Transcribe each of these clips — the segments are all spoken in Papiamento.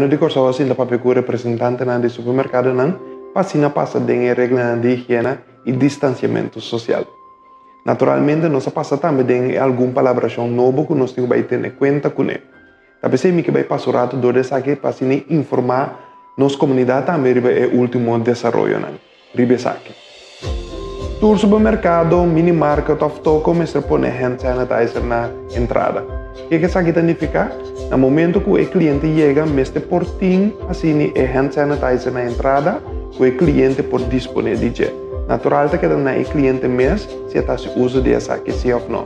Gobièrnu di Kòrsou a sinta papia ku representantenan di supermerkadonan pa asina pasa den e reglanan di higiena i distansiamentu sosial. Naturalmente nos a pasa tambe den e algun palabrashon nobo ku nos tin ku bai tene kuenta kuné. Ta p'esei mi ke bai pasa un ratu dor di esaki pa asina informá nos komunidat tambe riba e último desaroyonan riba esaki. Tur supermerkado, minimarket òf toko mester pone hand sanitizer na entrada. Kiko esaki ta nifiká? Na momento ku e kliente yega mester por tin asina e hand sanitizer na entrada ku e kliente por disponé di dje. Natural ta keda na e kliente mes si e ta hasi uso di esaki si òf no.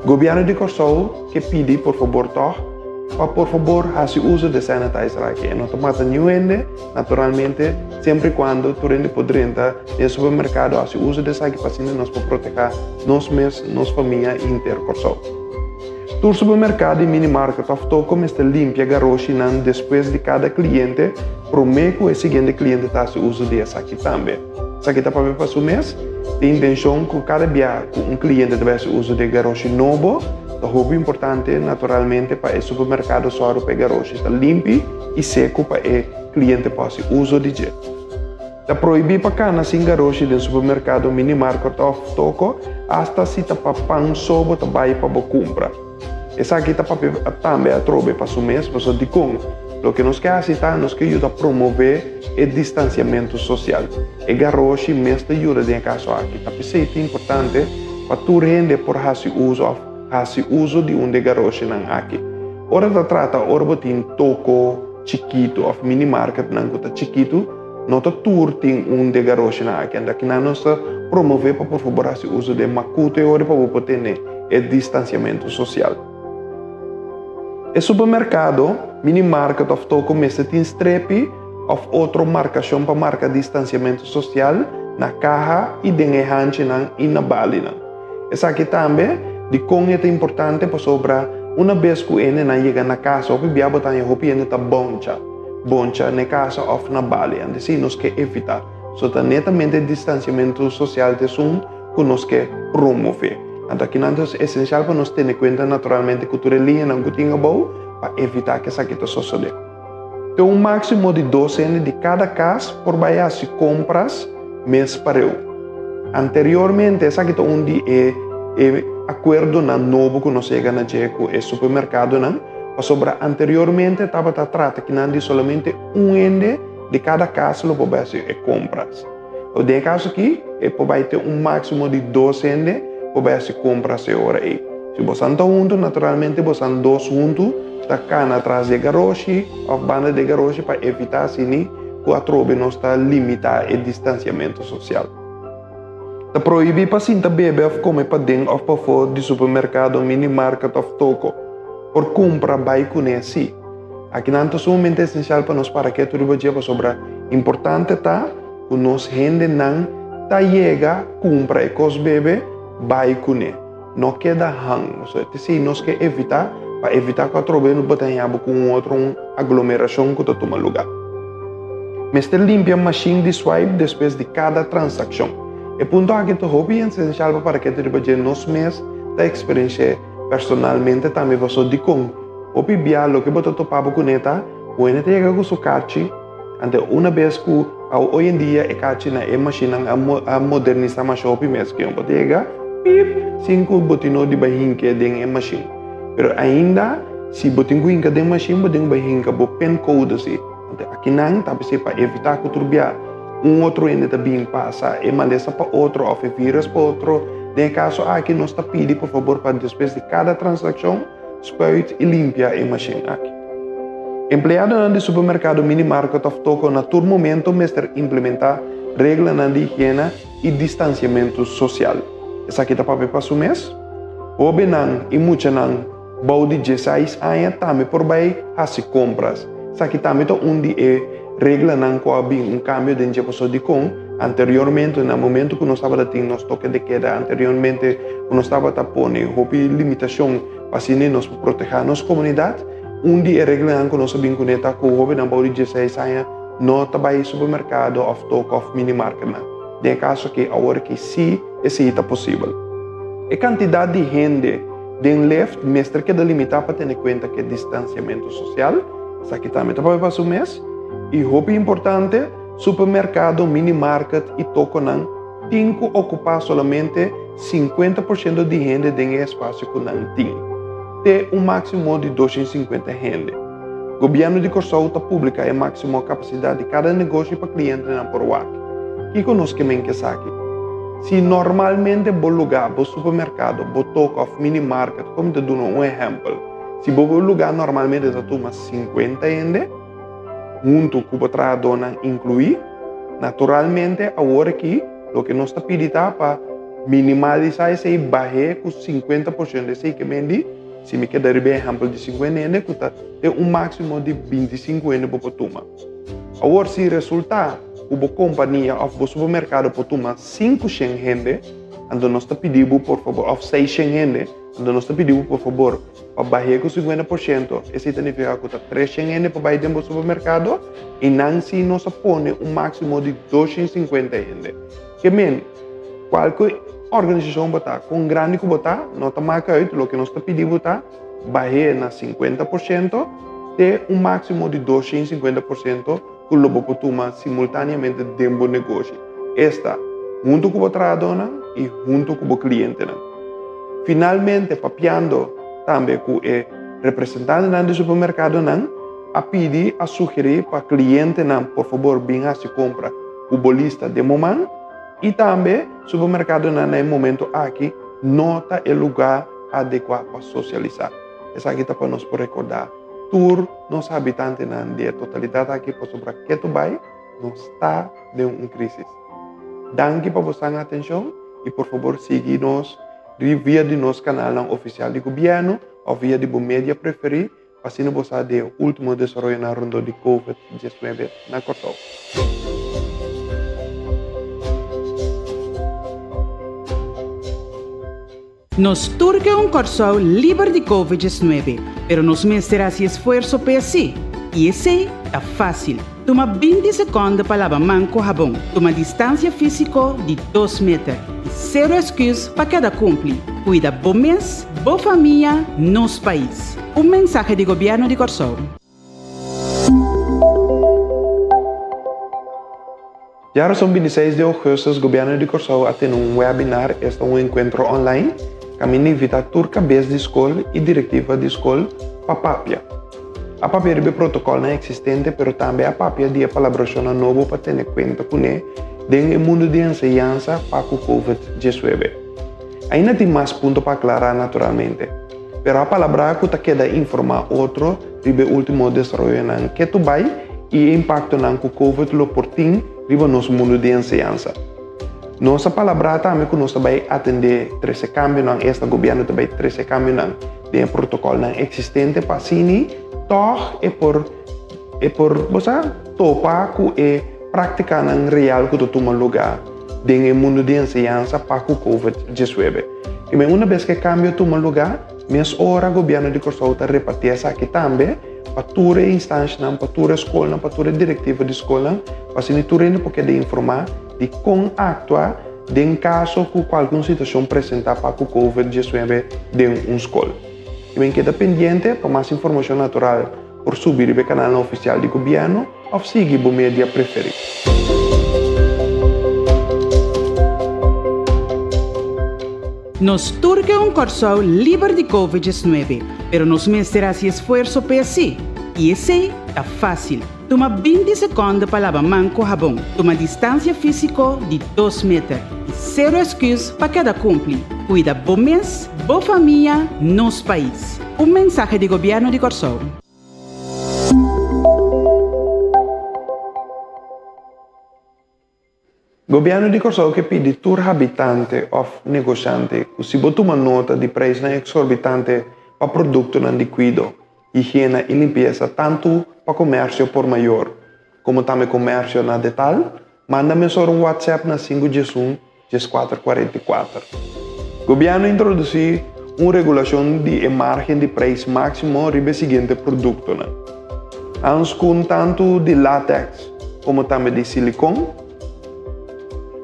Gobièrnu di Kòrsou ke pidi por fabor tòg pa por fabor hasi uso di e sanitizer aki. E no ta mata niun hende, naturalmente, semper i kuando tur hende por drenta den e supermerkado hasi uso di esaki pa asina nos por protehá nos mes, nos famia i henter Kòrsou. Tur supermerkado i minimarket òf toko mester limpia garoshinan despues di kada kliente promé ku e siguiente kliente ta hasi uso di esaki tambe. Esaki ta papia pa su mes. Tin intenshon ku kada bia ku un kliente ta bai hasi uso di e garoshi nobo, ta hopi importante naturalmente pa e supermerkado sòru pa e garoshi ta limpi i seku pa e kliente por hasi uso di dje. Ta prohibí pa kana sin garoshi den supermerkado, minimarket òf toko, asta si ta pa pan so bo ta bai pa bo kumpra. Esaki ta papia tambe atrobe pa su mes, pasobra dikon? Loke nos ke hasi ta nos ke yuda promové e distansiamentu sosial. E garoshi mes ta yuda den e kaso aki. Ta p'esei ta importante pa tur hende por hasi uso òf hasi uso di un di e garoshinan aki. Ora ta trata ora bo tin toko chikitu òf minimarketnan ku ta chikitu, no ta tur tin un di e garoshinan aki. Anto akinan nos ta promové pa por fabor hasi uso di e makutu e ora pa bo por tene e distansiamentu sosial. E supermerkado, minimarket òf toko mester tin strepi òf otro markashon pa marka distansiamentu sosial na kaha i den e hanchinan i na balinan. Esaki tambe dikon e ta importante pasobra una bes ku hendenan yega na kas hopi bia bo ta haña hopi hende ta boncha, boncha na e kasa òf na bali. Antes si nos ke evitá. So ta netamente distansiamentu sosial ta esun ku nos ke promové. Anto akinan ta esensial pa nos tene kuenta naturalmente ku tur e liñanan ku tin abou pa evitá ku esaki ta sosodé. Te un máksimo di dos hende di kada kas por bai hasi kompras mes pareu. Anteriormente esaki ta un di e e akuerdonan nobo ku nos yega na dje ku e supermerkadonan pasobra anteriormente tabata trata kinan di solamente un hende di kada kas lo por bai hasi e kompras. Den e kaso aki, e por bai te un máksimo di dos hende por bai hasi kompras e ora ei. Si bosan ta huntu, naturalmente bosan dos huntu ta kana tras di e garoshi òf banda di e garoshi pa evitá asini ku atrobe nos ta limitá e distansiamentu sosial. Ta prohibí pa sinta bebe òf kome paden òf pafó di supermerkado, minimarket òf toko. Por kumpra bai kuné sí. Akinan ta sumamente esensial pa nos para ketu riba dje pasobra importante ta ku nos hendenan ta yega kumpra e kos bebe bai kuné. No keda hang. So e si nos ke evitá pa evitá ku atrobe no por ta haña bo ku un otro un aglomerashon ku ta tuma lugá. Mester limpia mashin di swipe despues di kada transakshon. E punto aki ta hopi esensial pa para ketu riba dje nos mes ta eksperensh'é personalmente tambe pasobra dikon Hopi bia loke bo ta topa bo kuné ta ku hende ta yega ku su karchi, anto una bes ku hoy en dia e karchi na e mashinnan a modernisá masha hopi mes ku bo ta yega pip sin ku bo tin no di bai hinka den e mashin. Pero ainda si bo tin ku hinka den mashin bo tin ku bai hinka bo pin code si. Anto akinan ta bisei pa evitá ku tur bia un otro hende ta bin pasa e malesa pa otro òf e virus pa otro. Den e kaso aki nos ta pidi por fabor pa despues di kada transakshon, Spuit i limpia e mashin aki. Empleadonan di supermerkado, minimarket òf toko na tur momento mester implementá reglanan di higiena i distansiamentu sosial. Esaki ta papia pa su mes. Hóbennan i muchanan bou di dieseis aña tambe por bai hasi kompras. Esaki tambe ta un di e reglanan ku a bin un kambio den dje pasobra dikon anteriormente na momento ku nos tabata tin nos toke de keda anteriormente ku nos tabata pone hopi limitashon pa asina nos por protehá nos komunidat. Un di e reglanan ku nos a bin kuné ta ku hóbennan bou di dieseis aña no ta bai supermerkado òf toko òf minimarketnan. Den e kaso aki awor aki sí esei ta posibel. E kantidat di hende den left mester keda limitá pa tene kuenta ku e distansiamentu sosial. Esaki tambe ta papia pa su mes. I hopi importante, supermerkado, minimarket i tokonan tin ku okupá solamente 50% di hende den e espasio ku nan tin, te un máksimo di 250 hende. Gobièrnu di Kòrsou ta publiká e máksimo kapasidat di kada negoshi pa klientenan por wak. Kiko nos ke men ku esaki? Si normalmente bo lugá, bo supermerkado, bo toko òf minimarket, kon mi ta duna un ehèmpel, si bo lugá normalmente ta tuma 50 hende, huntu ku bo trahadónan inkluí, naturalmente awor aki loke nos ta pidi ta pa minimalisá esei, bah'é ku 50%. Esei ke men di. Si mi keda riba e ehèmpel di 50 hende ku ta te un máksimo di 25 hende bo por tuma. Awor si resultá ku bo kompania òf bo supermerkado por tuma 500 hende, anto nos ta pidi bo por fabor, òf 600 hende, anto nos ta pidi bo por fabor pa bah'é ku 50%, esei ta nifiká ku ta 300 hende por bai den bo supermerkado i nan si nos a pone un máksimo di 250 hende. Ke men, kualke organisashon bo ta, kon grandi ku bo ta, no ta maka uit, loke nos ta pidi bo ta bah'é na 50% te un máksimo di 250% ku lo bo por tuma simultáneamente den bo negoshi. Esta, huntu ku bo trahadónan i huntu ku bo klientenan. Finalmente, papiando tambe ku e representantenan di supermerkadonan, a pidi, a sugerí pa klientenan por fabor bin hasi kompra ku bo lista den bo man i tambe supermerkadonan na e momento aki no ta e lugá adekuá pa sosialisá. Esaki ta pa nos por rekordá tur nos habitantenan di e totalidat aki pasobra ketu bai nos ta den un krísis. Danki pa bo san atenshon i por fabor sigui nos via di nos kanalnan ofisial di gobièrnu òf via di bo media preferí. Pa asina bo sa di e ultimo desaroyonan rondó di Covid 19 na Kòrsou. Nos tur ke un Kòrsou liber di Covid 19, pero nos mester hasi esfuerso pa esei. I esei ta fásil. Tuma 20 sekònde pa laba man ku habon, tuma distansia físiko di 2 meter i sero esküs pa keda kumpli. Kuida bo mes, bo famia, nos pais. Un mensahe di Gobièrnu di Kòrsou. Djarason 26 di ougùstùs Gobièrnu di Kòrsou a tene un webinar, esta un enkuentro online, kaminda invitá tur kabes di skol i direktiva di skol pa papia. A papia riba e protokòlnan eksistente pero tambe a papia di e palabrashonnan nobo pa tene kuenta kuné den e mundu di enseñansa pa ku Covid 19. Ainda tin mas punto pa aklará naturalmente, pero a palabrá ku ta keda informá otro riba e último desaroyonan ketu bai i e impaktonan ku Covid lo por tin riba nos mundu di enseñansa. Nos a palabrá tambe ku nos ta bai atendé trese kambionan, esta gobièrnu ta bai trese kambionan den e protokòlnan eksistente pa asini tòg e por e por bo sa topa ku e práktikanan real ku ta tuma lugá den e mundu di enseñansa pa ku Covid 19. I men una bes ku e kambio tuma lugá, mes ora gobièrnu di Kòrsou ta repartí esaki tambe pa tur e instanshanan, pa tur e skolnan, pa tur e direktiva di skolnan, pa asina tur hende por keda informá di kon aktua den kaso ku kualke un situashon presentá pa ku Covid 19 den un skol. I men keda pendiente pa mas informashon natural por subi riba e kanalnan ofisial di gobièrnu òf sigui bo media preferí. Nos tur ke un Kòrsou liber di Covid 19, pero nos mester hasi esfuerso pa esei. I esei ta fásil. Tuma 20 sekònde pa laba man ku habon, tuma distansia físiko di 2 meter i sero esküs pa keda kumpli. Kuida bo mes, bo famia, nos pais. Un mensahe di Gobièrnu di Kòrsou. Gobièrnu di Kòrsou ke pidi tur habitante òf negoshante ku si bo tuma nota di preisnan eksorbitante pa produktonan di kuido, higiena i limpiesa tantu pa komersio por mayor komo tambe komersio na detal, manda mesora un WhatsApp na sinku 11 14 44. Gobièrnu a introdusí un regulashon di e márgen di preis máksimo riba e siguiente produktonan, hanskun tantu di latèks komo tambe di silikon,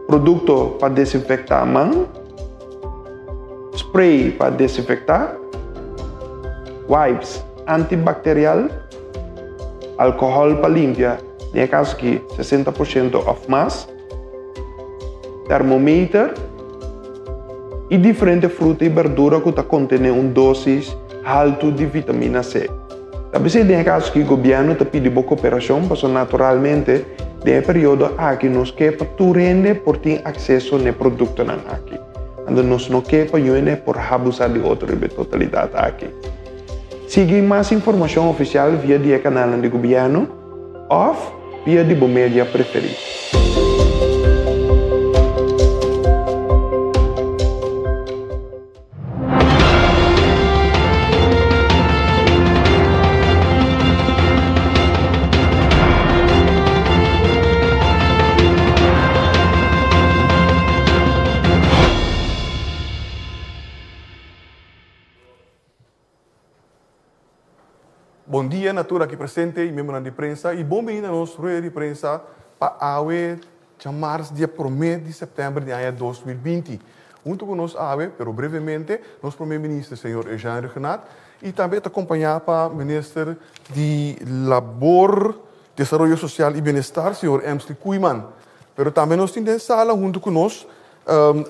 produkto pa desinfektá man, spray pa desinfektá, wipes antibakterial, Alkohòl pa limpia, den e kaso aki 60% òf mas, termometer i diferente fruta i berdura ku ta kontené un dósis haltu di vitamina C. Ta p'esei den e kaso aki gobièrnu ta pidi bo koperashon pasobra naturalmente den e periodo aki nos ke pa tur hende por tin akseso n'e produktonan aki. Anto nos no ke pa yu hende por habusá di otro riba e totalidat aki. Sigui mas informashon ofisial via di e kanalnan di gobièrnu òf via di bo media preferí. Bon dia na tur aki presente y miembronan di prensa y bon bini na nos rueda di prensa pa awe djamars dia prome di september di aña 2020. Hunto cu nos awe, pero brevemente, nos Prome Minister señor Eugène Rhuggenaath y tambe ta acompaña pa Minister di Labor, Desaroyo Social y Bienestar señor Emsley Koeiman. Pero tambe nos tin den sala hunto cu nos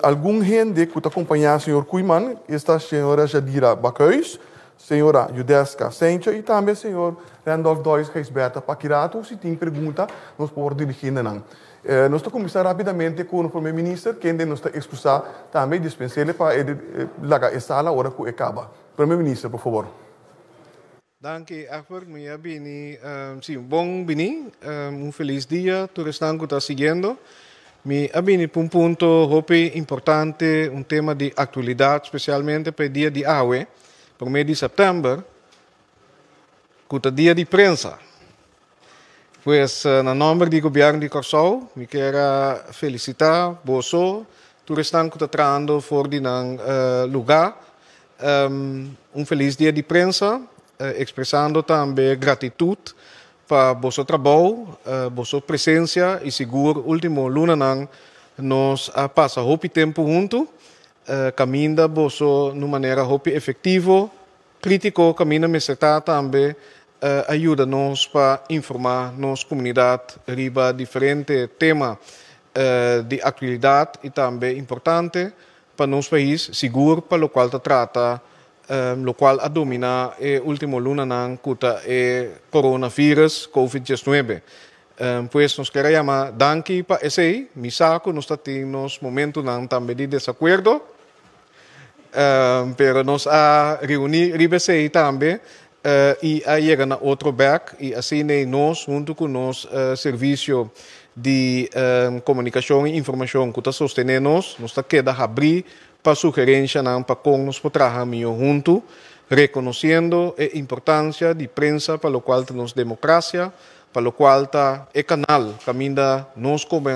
Algun hende ku ta kompañá señor Koeiman esta señora Jadira Bakhuis, señora Judeska Sentje i tambe señor Randolph Dois Gijsbertha. Pa ki ratu si tin pregunta nos por dirigí na nan. Nos ta kuminsá rápidamente ku nos Prome Minister kende nos ta ekskusá tambe i dispens'é pa e laga e sala ora ku e kaba. Prome Minister, por fabor. Danki Egbert, mi a bini, si, bon bini, un felis dia tur esnan ku ta siguiendo. Mi a bini pa un punto hopi importante, un tema di aktualidat, spesialmente pa e dia di awe, promé di sèptèmber, ku ta dia di prensa. Pues na nòmber di Gobièrnu di Kòrsou mi kier a felisitá boso, tur esnan ku ta trahando for di nan lugá. Un felis dia di prensa, ekspresando tambe gratitut pa boso trabou, boso presensia i sigur último lunanan nos a pasa hopi tempu huntu, kaminda boso na un manera hopi efektivo, krítiko kaminda mester ta tambe a yuda nos pa informá nos komunidat riba diferente tema di aktualidat i tambe importante Pa nos pais, sigur pa locual ta trata locual a domina e ultimo lunanan cu ta e coronavirus covid 19. Pues nos kier a yama danki pa esey. Mi sa cu nos ta tin nos momentonan tambe di desacuerdo, pero nos a reuni riba esey tambe y a yega na otro bek y asina nos hunto cu nos servicio di comunicacion y informacion cu ta sostene nos, nos ta keda habri pa sugerencianan pa con nos por traha miho hunto, reconociendo e importancia di prensa pa locual ta nos democracia, pa locual ta e canal caminda nos como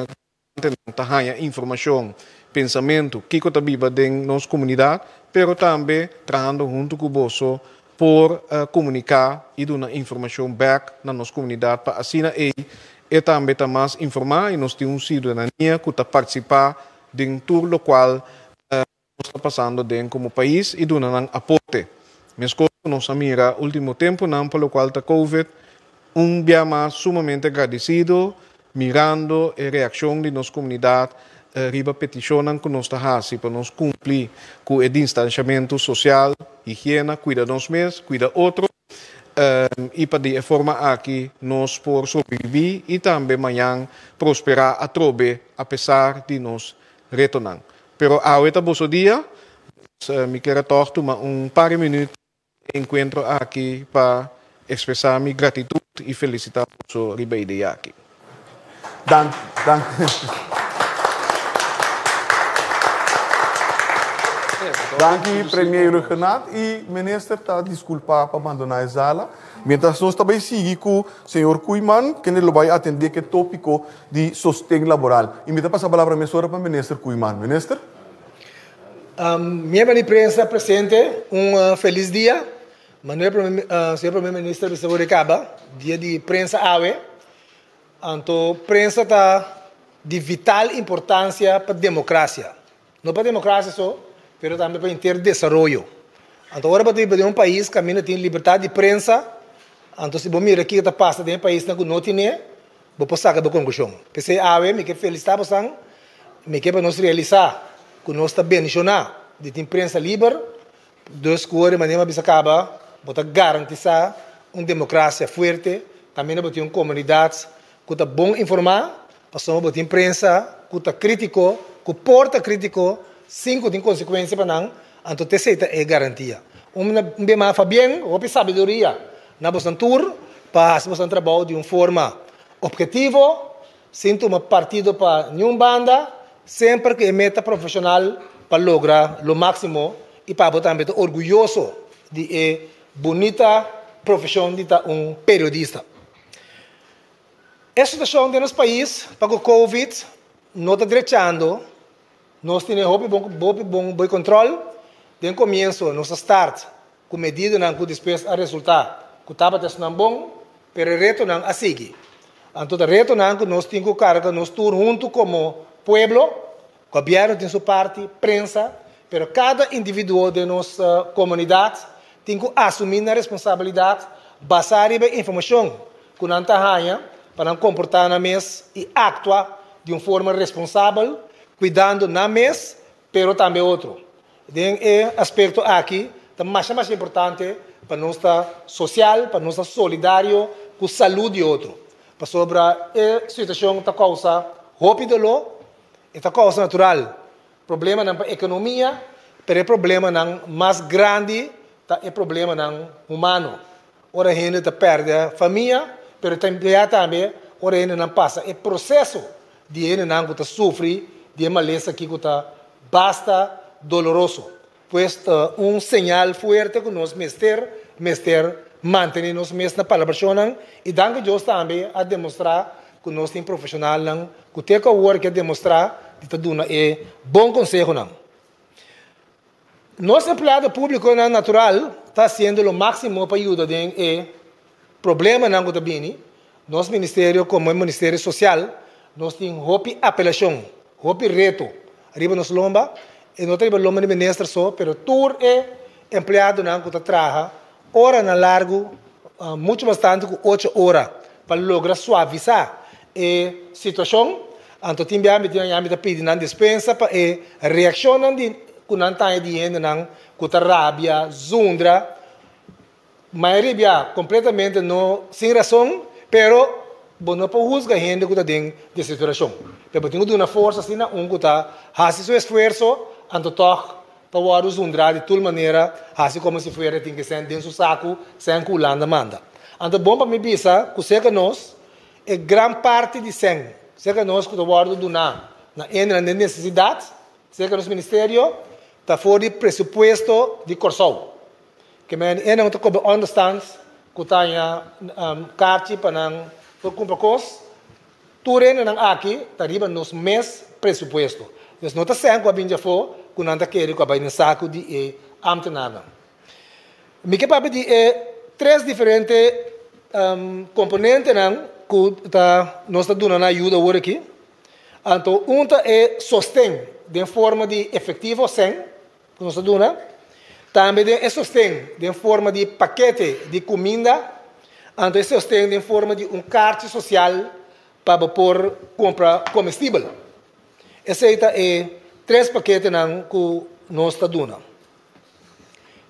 Nan ta haña informashon, pensamentu, kiko ta biba den nos komunidat, pero tambe trahando huntu ku boso por komuniká i duna informashon bèk na nos komunidat pa asina ei e tambe ta mas informá i nos tin un siudadanía ku ta partisipá den tur lokual nos ta pasando den komo pais i duna nan aporte. Meskos ku nos a mira último tempunan pa lokual ta Covid, un bia mas sumamente agradesido mirando e reakshon di nos komunidat riba petishonnan ku nos ta hasi pa nos kumpli ku e distanshamentu sosial, higiena, kuida nos mes, kuida otro i pa di e forma aki nos por sobreviví i tambe mañan prosperá atrobe apesar di nos retonan. Pero awe ta boso dia, dus mi kier a tòg tuma un par di minüt e enkuentro aki pa ekspresá mi gratitut i felisitá boso riba e dia aki. Dank, dank. Danki Premier Rhuggenaath i Minister ta diskulpá pa bandoná e sala. Mientras nos ta bai sigui ku señor Koeiman, kende lo bai atendé ku e tópiko di sosten laboral. Y mi ta pasa palabra mesora pa Minister Koeiman. Minister. Miembro di prensa presente, un felis dia. Manera señor Primer Minister bisa worde caba, dia di prensa awe. Anto prensa ta di vital importancia pa democracia. No pa democracia so, pero tambe pa henter desaroyo. Anto ora bo ta biba den un pais caminda tin libertad di prensa. Anto si bo mira kiko ta pasa den e paisnan ku no tine, bo por saka bo konklushon. P'esei awe mi ke felisitá bosan, mi ke pa nos realisá ku nos ta bendishoná di tin prensa liber, dus ku ora di manera mi a bisa kaba bo ta garantisá un demokrasia fuerte, kaminda bo tin un komunidat ku ta bon informá, pasobra bo tin prensa ku ta krítiko, ku por ta krítiko sin ku tin konsekuensia pa nan, anto t'esei ta e garantia. Un bia mas Fabien, hopi sabiduria na bosnan tur pa hasi bosnan trabou di un forma ophetivo, sin tuma partido pa niun banda, semper ku e meta profeshonal pa logra lo máksimo i pa bo tambe ta orguyoso di e bunita profeshon di ta un periodista. E situashon den nos pais pa ku covid no ta drechando, nos tene hopi bon hopi bon boi control. Den comienso nos a start ku medidanan ku despues a resulta ku tabata esnan bon, pero e retonan a sigui. Anto ta retonan ku nos tin ku karga nos tur huntu komo pueblo, gobierno tin su parti, prensa, pero kada individuo den nos komunidat tin ku asumí nan responsabilidat basá riba e informashon ku nan ta haña pa nan komportá nan mes i aktua di un forma responsabel, kuidando nan mes pero tambe otro. Den e aspekto aki ta masha masha importante pa nos ta sosial, pa nos ta solidario ku salú di otro, pasobra e situashon ta kousa hopi doló, e ta kousa natural Problemanan pa ekonomia, pero e problemanan mas grandi ta e problemanan humano. Ora hende ta pèrdè famia, pero ta impleá tambe ora hendenan pasa e proseso di hendenan ku ta sufri di e malesa aki ku ta basta doloroso. Pues ta un señal fuerte ku nos mester mester mantené nos mes na palabrashonnan i danki Dios tambe a demostrá ku nos tin profeshonalnan ku te ku awor ke demostrá di ta duna e bon konsehonan. Nos empleado públikonan natural ta hasiendo lo máksimo pa yuda den e problemanan ku ta bini. Nos ministerio komo e ministerio sosial nos tin hopi apelashon, hopi reto riba nos lomba. E no ta riba lomba di minister so, pero tur e empleadonan ku ta traha oranan largu, muchu mas tantu ku ocho ora, pa logra suavisá e situashon. Anto tin bia mi tin aña mi ta pidi nan dispensa pa e reakshonnan di ku nan taña di hendenan ku ta rabia, zundra. Mayoria bia kompletamente no sin rason, pero bo no por husga hende ku ta den desesperashon. Pero bo tin ku duna forsa asina un ku ta hasi su esfuerso, anto tòg ta wòrdu zundrá di tur manera, hasi komo si fuera e tin ke sèn den su saku, sèn ku Hulanda manda. Anto bon pa mi bisa ku serka nos e gran parti di sèn serka nos ku ta wòrdu duná na hendenan den nesesidat, serka nos ministerio, ta for di presupuesto di Kòrsou. Ke men e nan ta koba onderstands ku ta haña karchi pa nan por kumpra kos. Tur hendenan aki ta riba nos mes presupuesto. Dus no ta sèn ku a bin djafó ku nan ta kere ku a bai den saku di e ámtenarnan. Mi ke papia di e tres diferente komponentenan ku ta nos ta duna nan ayuda awor aki. Anto un ta e sosten den forma di efektivo sèn. Ku nos ta duna. Tambe den e sosten den forma di pakete di kuminda, anto e sosten den forma di un karchi sosial pa bo por kumpra komestibel. Esei ta e tres paketenan ku nos ta duna.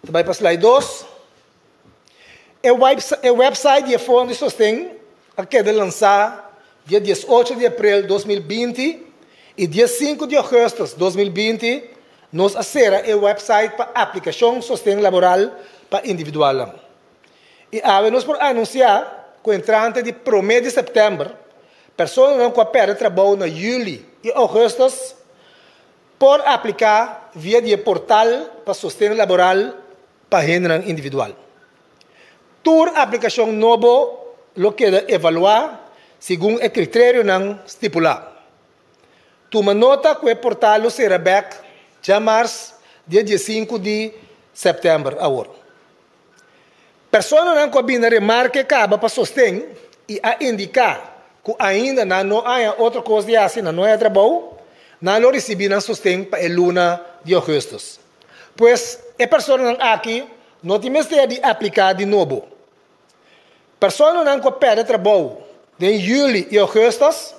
Ta bai pa slide dos. E website di e Fondo di Sosten a keda lansá dia 18 di aprel 2020 i dia 5 di ougùstùs 2020 nos a sera e website pa aplikashon sosten laboral pa individualnan. I awe nos por anunsiá ku entrante di promé di sèptèmber personanan ku a pèrdè trabou na yüli i ougùstùs por apliká via di e portal pa sosten laboral pa hendenan individual. Tur aplikashon nobo lo keda evaluá segun e kriterionan stipulá. Tuma nota ku e portal lo sera bèk djamars dia diesinku di sèptèmber awor. Personanan ku a bini na remarke kaba pa sosten i a indiká ku ainda nan no haña otro kos di hasi, nan no haña trabou, nan lo risibí nan sosten pa e luna di ougùstùs. Pues, e personanan aki no tin mester di apliká di nobo. Personanan ku a pèrdè trabou den yüli i ougùstùs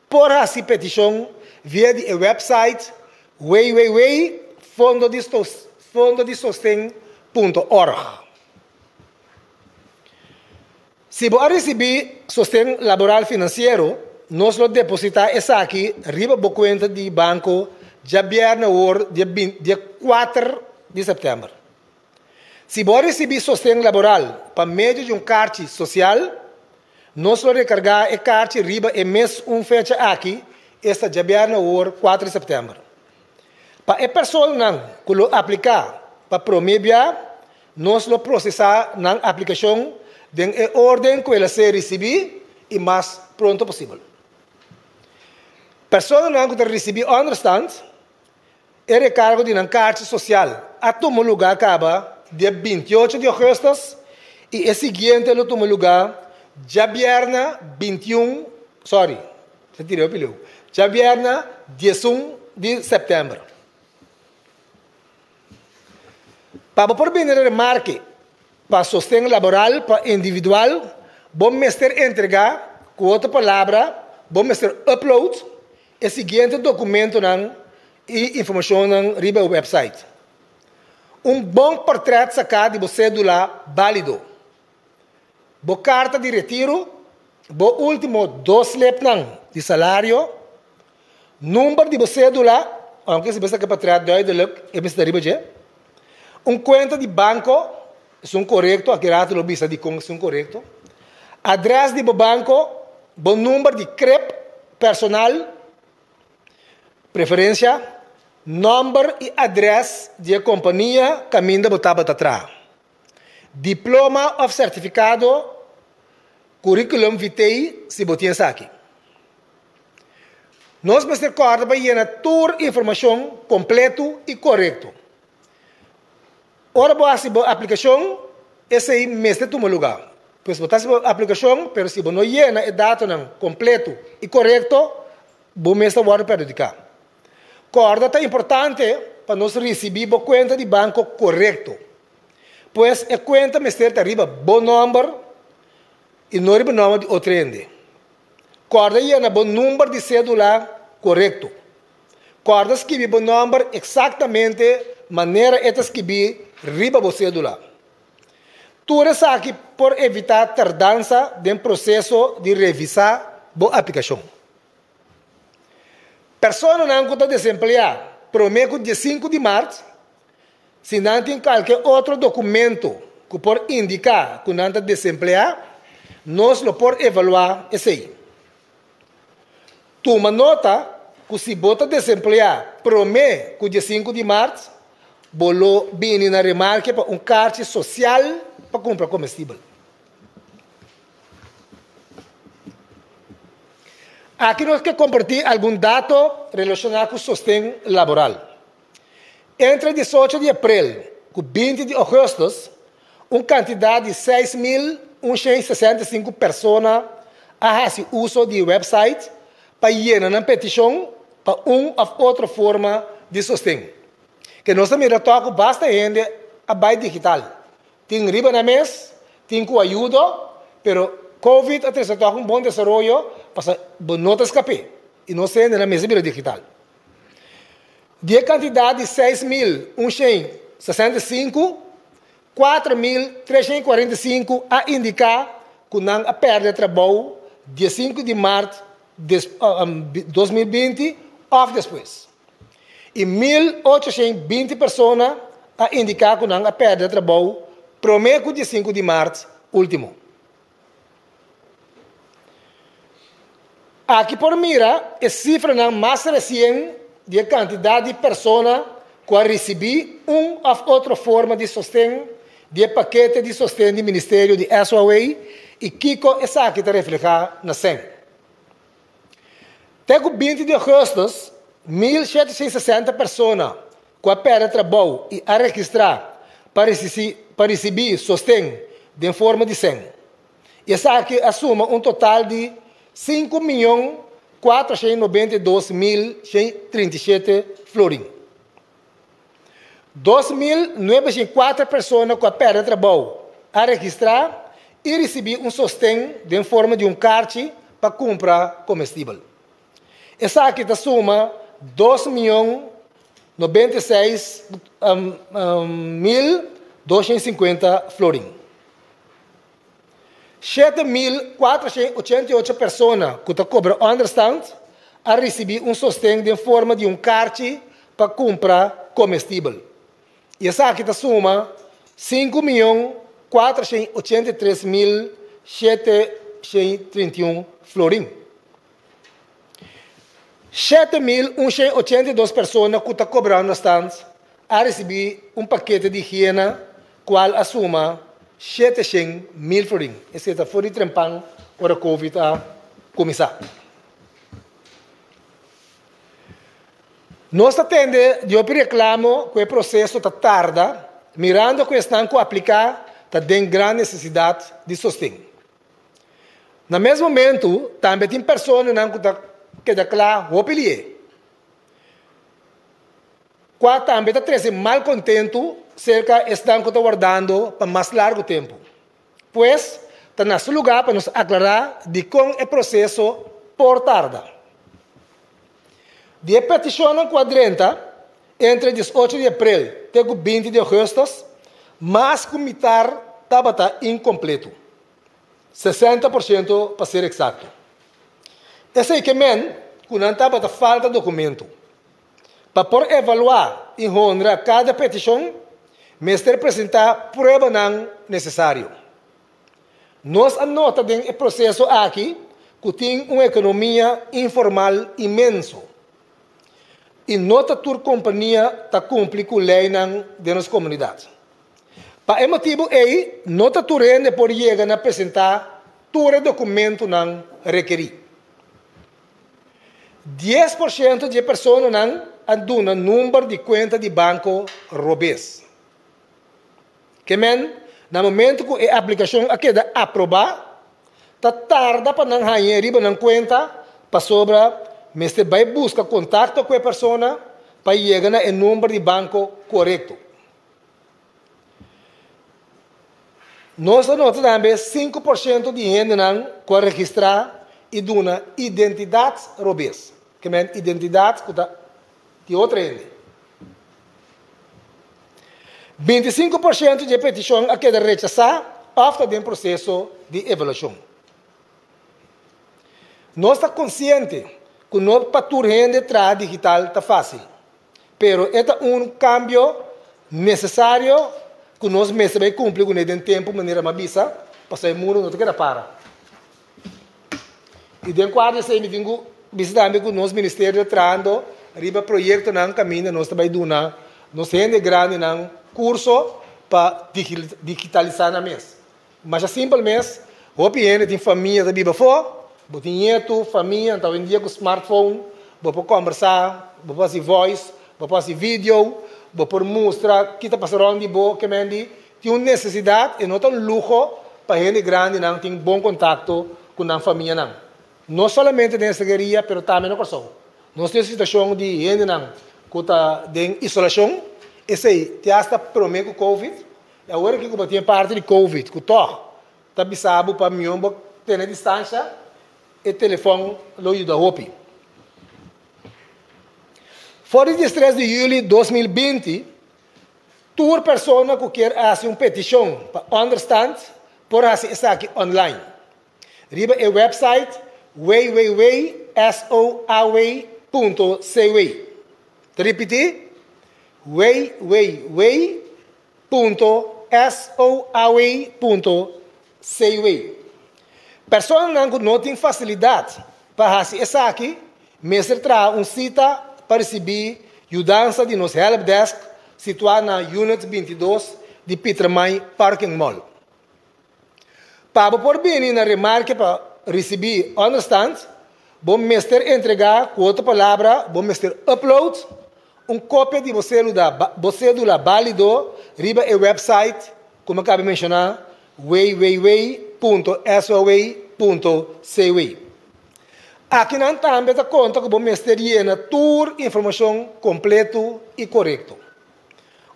por hasi petishon via di e wèpsait www.fondodisosten.org. Si bo a risibí sosten laboral finansiero, nos lo depositá esaki riba bo kuenta di banko djabièrnè awor dia kuater di sèptèmber. Si bo a risibí sosten laboral pa medio di un karchi sosial, nos lo rekargá e karchi riba e mes un fecha aki, esta djabièrnè awor kuater di sèptèmber. Pa e personanan ku lo apliká pa promé bia, nos lo prosesá nan aplikashon den e órden ku el a ser risibí i mas pronto posibel. Personanan ku ta risibí ònderstant, E rekargo di nan karchi sosial a tuma lugá kaba dia 28 di ougùstùs i e siguiente lo tuma lugá djabièrnè 21, sòri, ta tira hopi leu, djabièrnè 11 di sèptèmber. Pa bo por bini remarke pa sosten laboral pa individual, bo mester entregá, ku otro palabra, bo mester upload, E siguiente dokumentonan i informashonnan riba e wèpsait. Un bon portrèt saká di bo sédula bálido. Bo karta di retiru, bo último dos slepnan di salario, number di bo sédula, ounke si bo saka e portrèt duidelik e mester ta riba dje, un kuenta di banko, esun korekto, aki rato lo bisa dikon esun korekto, adrès di bo banko, bo number di krep, Personal, preferencia, nomber y adres di e compania caminda bo tabata traha. Diploma of certificado, curriculum vitae si bo tin esaki. Nos mester corda pa yena tur informacion completo y corecto. Ora bo hasi bo aplikashon, esei mester tuma lugá. Pues bo ta hasi bo aplikashon, pero si bo no yena e datonan kompleto i korekto, bo mes ta wòrdu perhudiká. Kòrda ta importante pa nos risibí bo kuenta di banko korekto. Pues e kuenta mester ta riba bo nòmber i no riba nòmber di otro hende. Kòrda yena bo number di sédula korekto. Kòrda skibi bo nòmber eksaktamente manera e ta skibí riba bo sédula. Tur esaki por evitá tardansa den proseso di revisá bo aplikashon. Personanan ku ta desempleá promé ku diesinku di mart, si nan tin kalke otro dokumento ku por indiká ku nan ta desempleá, nos lo por evaluá esei. Tuma nota ku si bo ta desempleá promé ku diesinku di mart, bo lo bini na remarke pa un karchi sosial pa kumpra komestibel. Aki nos ke kompartí algun dato relashoná ku sosten laboral. Entre 18 di aprel ku 20 di ougùstùs, un kantidat di 6165 persona a hasi uso di e wèpsait pa yena nan petishon pa un òf otro forma di sosten. Ke nos ta mira tòg ku basta hende a bai digital. Tin riba nan mes, tin ku ayudo, pero Covid a trese tòg un bon desaroyo pasobra bo no ta skap'é i nos hendenan mester bira digital. Di e kantidat di 6165, 4345 a indiká ku nan a pèrdè trabou 15 di mart 2020 òf despues. I 1820 persona a indiká ku nan a pèrdè trabou promé ku 15 di mart último. Aki por mira e sifranan mas resien di e kantidat di persona ku a risibí un òf otro forma di sosten di e pakete di sosten di Ministerio di SOAW i kiko esaki ta reflehá na sèn. Te ku 20 di ougùstùs, 1760 persona ku a pèrdè trabou i a registrá pa pa risibí sosten den forma di sèn. I esaki a suma un total di 5.492.137 florin. 2.904 persona ku a pèrdè trabou a registrá. i risibí un sosten den forma di un karchi pa kumpra komestibel. Esaki ta suma dos mion 96 mil 250 florin. 7488 persona ku ta kobra ònderstant a risibí un sosten den forma di un karchi pa kumpra komestibel. I esaki ta suma 5 483 731 florin. 7182 persona ku ta kobra ònderstant a risibí un pakete di higiena kual a suma 700 mil florin. Esei ta for di trempan ora COVID a kuminsá. Nos ta tende di hopi reklamo ku e proseso ta tarda, mirando ku esnan ku apliká ta den gran nesesidat di sosten. Na mes momentu tambe tin personanan ku ta keda kla hopi lié, kua tambe ta trese malkontentu serka esnan ku ta wardando pa mas largu tempu. Pues, ta na su lugá pa nos aklará dikon e proseso por tarda. Di e petishonnan ku a drenta entre 18 di aprel te ku 20 di ougùstùs, mas ku mitar tabata inkompleto, 60% pa ser eksakto. Esei ke men ku nan tabata falta dokumento. Pa por evaluá i honra kada petishon, mester presentá pruebanan nesesario. Nos a nota den e proseso aki ku tin un ekonomia informal inmenso i no ta tur kompania ta kumpli ku leinan den nos komunidat. Pa e motibu ei no ta tur hende por yega na presentá tur e dokumentunan rekerí. 10% di e personanan a duna number di kuenta di banko robes. Ke men, na momentu ku e aplikashon a keda aprobá, ta tarda pa nan hañ'é riba nan kuenta pasobra mester bai buska kontakto ku e persona pa yega na e number di banko korekto. Nos a nota tambe 5% di hendenan ku a registrá i duna identidat robes, ke men identidat ku ta di otro hende. 25% di e petishon a keda rechasá òf ta den proseso di evaluashon. Nos ta konsiente ku no pa tur hende traha digital ta fásil. Pero e ta un kambio nesesario ku nos mester bai kumpli kuné den tempu manera mi a bisa, pasobra e mundu no ta keda para. I den kuadro di esei mi tin ku bisa tambe ku nos ministerio ta trahando riba proyektonan kaminda nos ta bai duna nos hende grandinan kurso pa digitalisá nan mes. Masha simpel mes, hopi hende tin famia ta biba afó, bo tin ñetu, famia, anto awendia ku smartphone bo por kòmbersá, bo por hasi voice, bo por hasi video, bo por mustra ki ta pasa rònt di bo, ke men di tin un nesesidat, e no ta un luho pa hende grandinan tin bon kontakto ku nan famianan. No solamente den estranheria pero tambe na Kòrsou. Nos tin e situashon di hendenan ku ta den isolashon, esei te asta promé ku covid. I awor aki ku bo tin e parti di covid ku tòg ta bisa bo pa mion bo tene distansha, e telefòn lo yuda hopi. For di 13 di yüli 2020, tur persona ku kier hasi un petishon pa ònderstant por hasi esaki online riba e wèpsait www.soaw.cw. Ta ripití, www. .soaw.cw. Personanan ku no tin fasilidat pa hasi esaki mester traha un sita pa risibí yudansa di nos helpdesk situá na Unit 22 di Pietermaai Parking Mall. Pa bo por bini na remarke pa risibí ònderstant, bo mester entregá, ku otro palabra, bo mester upload, un kopia di bo sédula, bo sédula bálido riba e wèpsait ku mi a kaba di menshoná, www.soaw.cw. Akinan tambe ta konta ku bo mester yena tur informashon kompletu i korekto.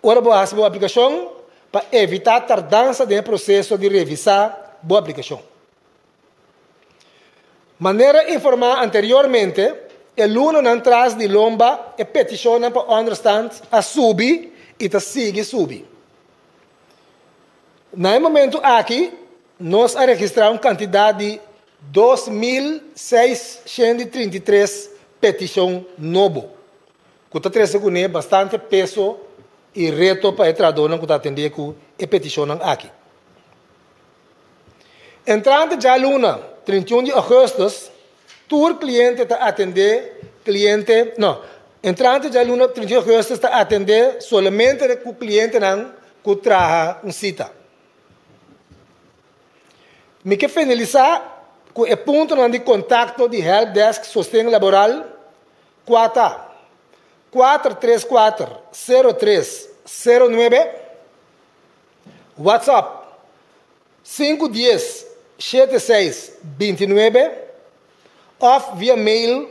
Ora bo hasi bo aplikashon, pa evitá tardansa den e proseso di revisá bo aplikashon. Manera informá anteriormente, e lunanan tras di lomba e petishonnan pa ònderstant a subi i ta sigui subi. Na e momentu aki nos a registrá un kantidat di 2633 petishon nobo, ku ta trese kuné bastante peso i reto pa e trahadónan ku ta atendé ku e petishonnan aki. Entrante djaluna 31 di ougùstùs, tur kliente ta atendé kliente, no, entrante djaluna 31 di ougùstùs ta atendé solamente ku klientenan ku traha un sita. Mi ke finalisá ku e puntonan di kontakto di Helpdesk Sosten Laboral, kua ta, 434 03 09, WhatsApp, 5 10 7 6 29 òf via mail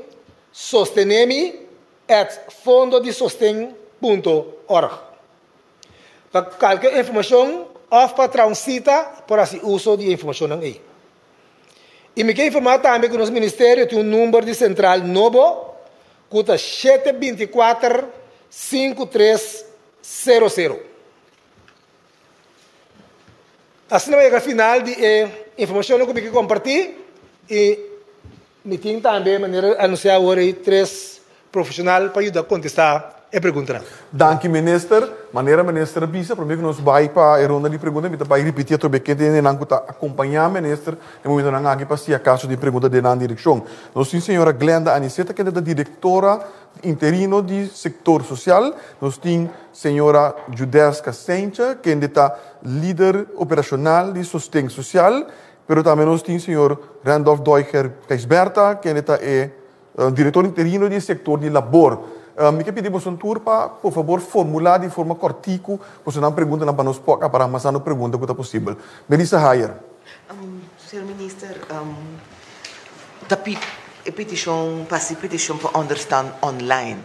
sostenemi@fondodisosten.org. Pa kualke informashon òf pa traha un sita por hasi uso di e informashonnan ei. I mi ke informá tambe ku nos ministerio tin un number di sentral nobo ku ta 7 24 53 00. Asina mi a yega final di e informashonnan ku mi ke kompartí i mi tin tambe manera anunsiá awor ei tres profeshonal pa yuda kontestá e preguntanan. Danki minister. Manera minister a bisa, prome ku nos bai pa e ronda di pregunta mi ta bai ripití atrobe ken ta hendenan ku ta akompañá minister den momentonan aki pa si akaso tin pregunta den nan direkshon. Nos tin señora Glenda Aniceta kende ta direktora interino di sektor sosial. Nos tin señora Judeska Seintje kende ta lider operashonal di sosten sosial. Pero tambe nos tin señor Randolph Doiger Gijsbertha kende ta e direktor interino di sektor di labor. Mi ke pidi boso tur pa por fabor formulá di forma kòrtiku bosonan preguntanan pa nos por akapará mas tantu pregunta ku ta posibel. Melissa Hayer. Señor Minister, ta pidi e petishon pa hasi petishon pa ònderstan online.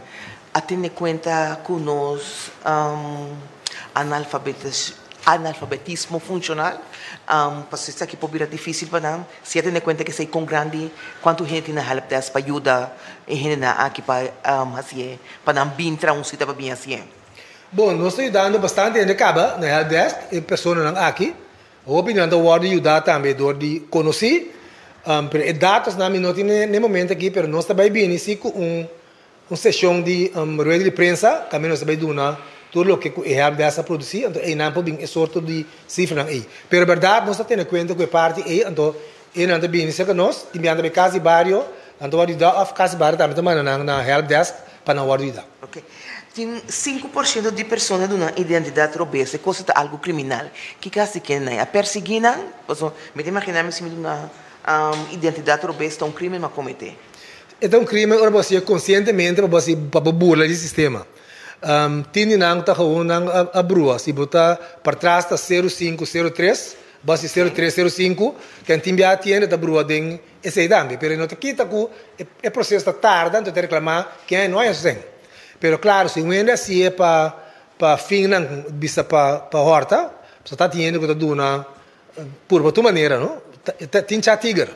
A tene kuenta ku nos analfabetismo funshonal, pasobra esaki por bira difísil pa nan. Si a tene kuenta ku esei kon grandi, kuantu hende tin na helpdesk pa yuda e hendenan aki pa hasié, pa nan bin traha un sita pa bin hasié? Bon, nos ta yudando bastante hende kaba na helpdesk, e personanan aki. Hopi nan ta wòrdu yudá tambe dor di konosí, pero e datosnan mi no tin n'e momento aki, pero nos ta bai bini si ku un un seshon di rueda di prensa kaminda nos ta bai duna tur loke ku e helpdesk a produsí, anto einan por bin e sorto di sifranan ei. Pero bèrdat nos ta tene kuenta ku e parti ei, anto e nan ta bini serka nos, tin biaha nan ta bai kas di bario, nan ta wòrdu yudá òf kas di bario tambe ta manda nan na helpdesk pa nan wòrdu yudá. Ok. Tin 5% di persona duna identidat robes, e cosa ta algo criminal. Kiko hasi ken nan? A persegui nan? Pasobra mi ta imagina mi si mi duna identidat robes ta un crimen mi a comete. E ta un crimen ora bo hasié conscientemente pa bo hasi pa bo burla di sistema. Tin di nan ta gewoon nan a brua. Si bo ta partras ta 05, 03, bo hasi 03, 05, ken tin bia tiende ta brua den Esei tambe, pero e no ta kita ku e proseso ta tarda, anto ta reklamá ken no a hasi esei. Pero klaro, si un hende hasié pa pa finnan bisa pa pa hòrta, pasobra ta tin hende ku ta duna purba tur manera, no? Ta tin cha tiger.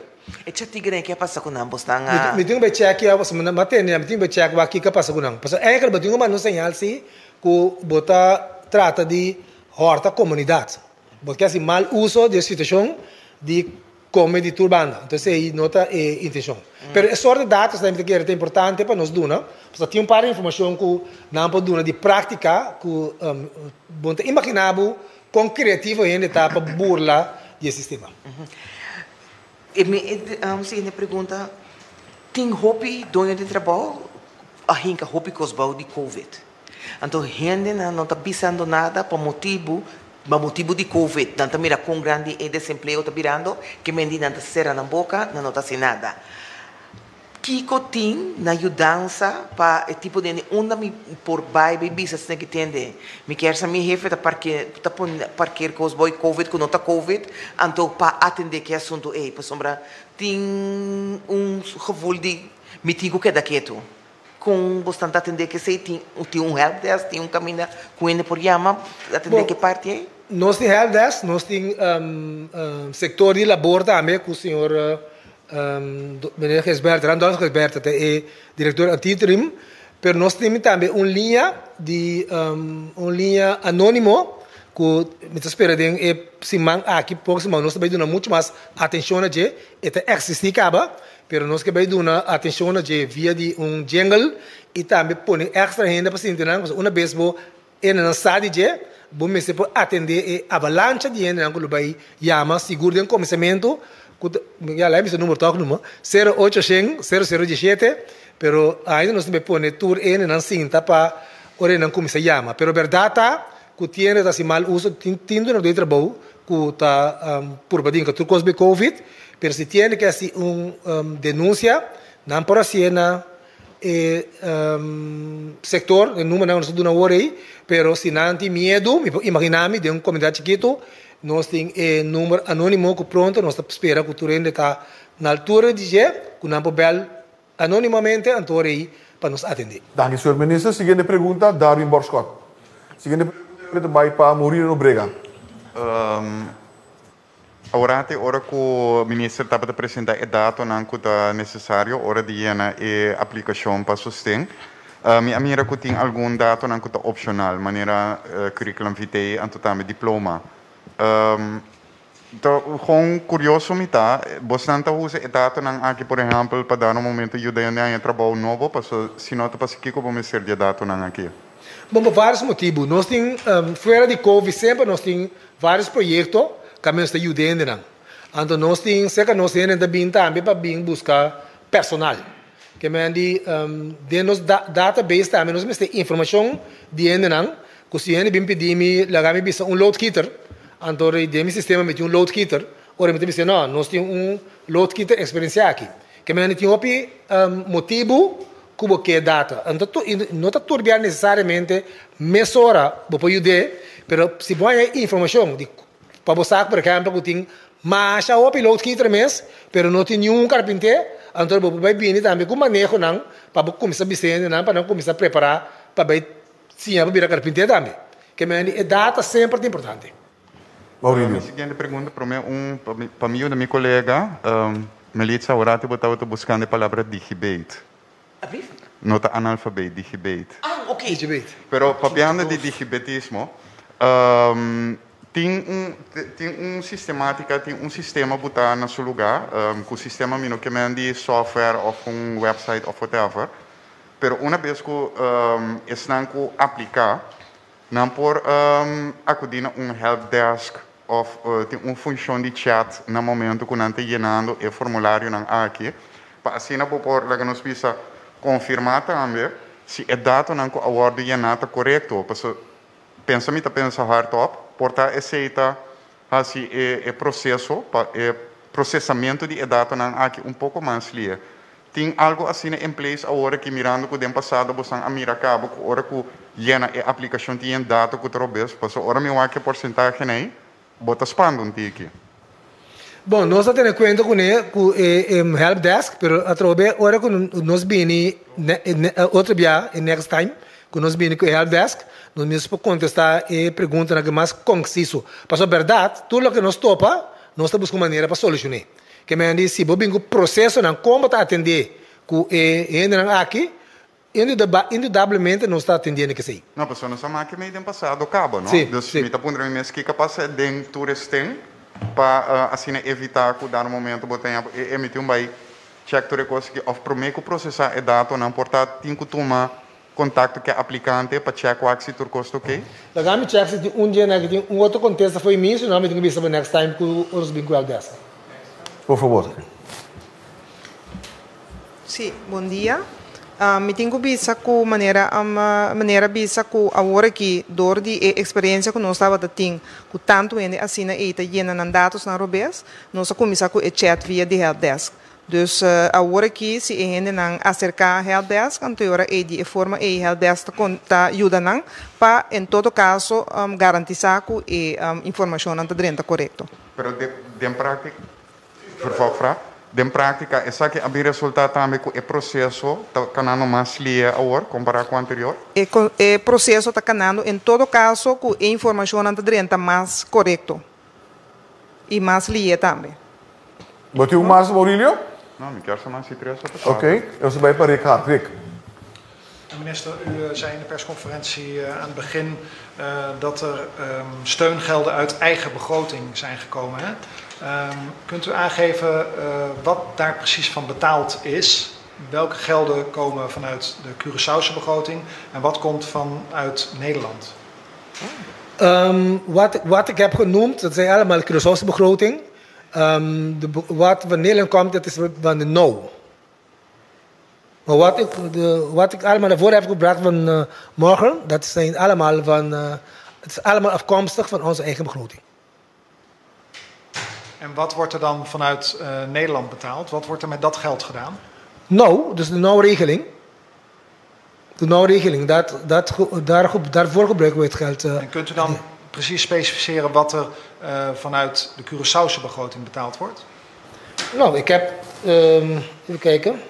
E cha tigernan ke a pasa ku nan? Bo stan a. Mi tin ku bai chèkia, pasobra mi a tende, mi tin ku bai chèk wak kiko a pasa ku nan. Pasobra eigentlik bo tin ku manda un señal si ku bo ta trata di hòrta komunidat. Bo ke hasi mal uso di e situashon di Come di tur banda. Entonces esei no ta e intencion. Pero e soort di datos mi ta kere ta importante pa nos duna, pasobra tin un par di informacion cu nan por duna di practica cu bo no ta imagina bo con creativo hende ta pa burla di e sistema. E mi siguiente pregunta, tin hopi doño di trabou a hinca hopi cos bou di covid. Anto hendenan no ta bisando nada pa motibu, pa motibu di covid. Nan ta mira kon grandi e desempleo ta birando, ke mendi nan ta sera nan boka, nan no ta hasi nada. Kiko tin na yudansa pa e tipo di hende? Unda mi por bai bai bisa esnan ki tende? Mi kier sa mi hefe ta parke ta pone parker kos bou e covid ku no ta covid, anto pa atende ki asuntu ei, pasobra tin un gevoel di mi tin ku keda ketu. Kon bosnan ta atendé kesei? Tin tin un helpdesk, tin un kaminda ku hende por yama atendé ke parti ei? Nos tin helpdesk, nos tin sector di labor tambe cu señor meneer Gisbert, Randolph Gisbert ta e director ad interim, pero nos tin tambe un liña di un liña anonimo cu mi ta spera den e siman aki proximo nos ta bay duna mucho mas atencion na dje, e ta existi caba, pero nos ke bay duna atencion na dje via di un jingle y tambe pone extra hende pa sinti nan, pasobra una bes bo Hendenan sa di dje, bo mester por atendé e avalancha di hendenan ku lo bai yama sigur den kuminsamentu, ku ta, ya lai mester numero tòg numa, sero ocho shen, sero sero dieshete, pero ainda nos ta bai pone tur e hendenan sinta pa ora nan kuminsá yama. Pero bèrdat ta ku tin hende ta hasi mal uso, tin tin dunadó di trabou ku ta purba di hinka tur kos bai covid, pero si tin hende ke hasi un denunsia, nan por hasié na. E sector, e numernan cu nos ta duna awor ey, pero si nan tin miedo, mi por imagina mi den un comunidad chikito, nos tin e numer anonimo cu pronto nos ta spera cu tur hende ta na altura di dje, cu nan por bel anonimamente anto ora ey pa nos atende. Danki señor Minister. Siguiente pregunta, Darwin Borschot. Siguiente pregunta ta bay pa Maurino Nobrega. Awor te ora ku minister tabata presentá e datonan ku ta nesesario ora di yena e aplikashon pa sosten, mi a mira ku tin algun datonan ku ta opshonal, manera curriculum vitae anto tambe diploma. Ta gewoon kurioso mi ta, bosnan ta usa e datonan aki por ehèmpel pa dado momento yuda hende haña trabou nobo? Paso si no ta pasa kiko bo mester di e datonan aki? Bon, pa vários motibu. Nos tin, fuera di covid semper nos tin Varios proyekto kaminda nos ta yuda hendenan. Anto nos tin serka nos hende ta bin tambe pa bin buska personal. Ke men di den nos database tambe nos mester informashon di hendenan ku si hende bin pidi mi laga mi bisa un loodgieter anto den mi sistema mi tin un loodgieter ora mi ta bisa no nos tin un loodgieter eksperensia aki. Ke men di tin hopi motibu ku bo ke data. Anto tu no ta turbia nesesariamente mesora bo por yud'é, pero si bo haña informashon di pa bo sa por ehèmpel ku tin masha hopi loodgieter mes, pero no tin niun karpinté, anto bo por bai bini tambe ku manehonan pa bo kuminsá bisa hendenan pa nan kuminsá prepará pa bai siña pa bira karpinté tambe. Ke manera di e data semper ta importante. Mi siguiente pregunta prome un pa mi yuda mi kolega Melitza, awor bo tabata buskando e palabra digibet. No ta analfabet, digibet. Ah, ok. Digibet. Pero papiando di digibetismo, tin un tin un sistematica, tin un sistema bu ta na su lugar, cu sistema mi no ke men di software of un website of whatever, pero una bes cu esnan cu aplica, nan por acudi na un helpdesk of tin un funcion di chat na momento cu nan ta yenando e formularionan aki, pa asina bo por, laga nos bisa, confirma tambe si e datonan cu a wordo yena ta corecto. Pasobra pensa mi ta pensa hardop, por ta esey ta haci e proceso pa e procesamento di e datonan aki un poco mas lie. Tin algo asina en place awor aki mirando cu den pasado bosan a mira cabo cu ora cu yena e aplicacion tin yen dato cu ta robes paso ora mi wak e porcentahe ney bo ta spanta un tiki. Bon, nos a tene cuenta cune cu e help desk pero atrobe ora cu nos bini otro bia e next time cu nos bini cu e help desk nos mes por contesta e preguntanan cu mas conciso pasobra berdad tur loke nos topa nos ta busca un manera pa solucione. Ke men di si bo bin ku prosesonan kon bo ta atendé ku e hendenan aki, indudablemente nos ta atendiendo kesei. No, pasobra nos a maki mei den pasado kaba, no? Sí, Dus sí. mi ta puntra mi mes kiko a pasa den tur esten pa asina evitá ku dado momento bo ta emití un bai chèk tur e kos aki òf promé ku prosesá e datonan por ta tin ku tuma kontakto ku e aplikante pa chèk wak si tur kos ta okey. Laga mi chèk si tin un dje na ki tin un otro kontesta fo'i mi, si no mi tin ku bisa bo next time ku nos bin ku helpdesk. Por favor. Sí, bon dia. Mi tin ku bisa ku manera manera bisa ku awor aki dor di e eksperensia ku nos tabata tin ku tantu hende asina ei ta yena nan datosnan robes, nos a kuminsá ku e chat via di helpdesk. Dus awor aki si e hendenan aserká helpdesk anto e ora ei di e forma ei helpdesk ta kon ta yuda nan pa en todo kaso garantisá ku e informashonnan ta drenta korekto. Pero den práktika, vervolgvraag, Den práktika esaki a bin resultá tambe ku e proseso ta kanando mas lie awor kompará ku anterior? E e proseso ta kanando en todo kaso ku e informashonnan ta drenta mas korekto i mas lie tambe. Bo tin un mas, Maurilio? No, mi kier sa mas si tres ota kuater. Oké, nos ta bai pa Rick Hart. Rick. Minister, u zei in de persconferentie aan het begin dat er steungelden uit eigen begroting zijn gekomen. Hè? Kunt u aangeven wat daar precies van betaald is? Welke gelden komen vanuit de Curaçaose begroting en wat komt vanuit Nederland? Wat, wat ik heb genoemd, dat zijn allemaal Curaçaose begroting. De, wat van Nederland komt, dat is van de NOW. Maar wat ik, de, wat ik allemaal naar voren heb gebracht van morgen, dat zijn allemaal van, het is allemaal afkomstig van onze eigen begroting. En wat wordt er dan vanuit Nederland betaald? Wat wordt er met dat geld gedaan? Nou, dus de nauwregeling. De nauwregeling, dat, dat, daar, daarvoor gebruiken we het geld. En kunt u dan precies specificeren wat er vanuit de Curaçaose begroting betaald wordt? Nou, ik heb. Even kijken.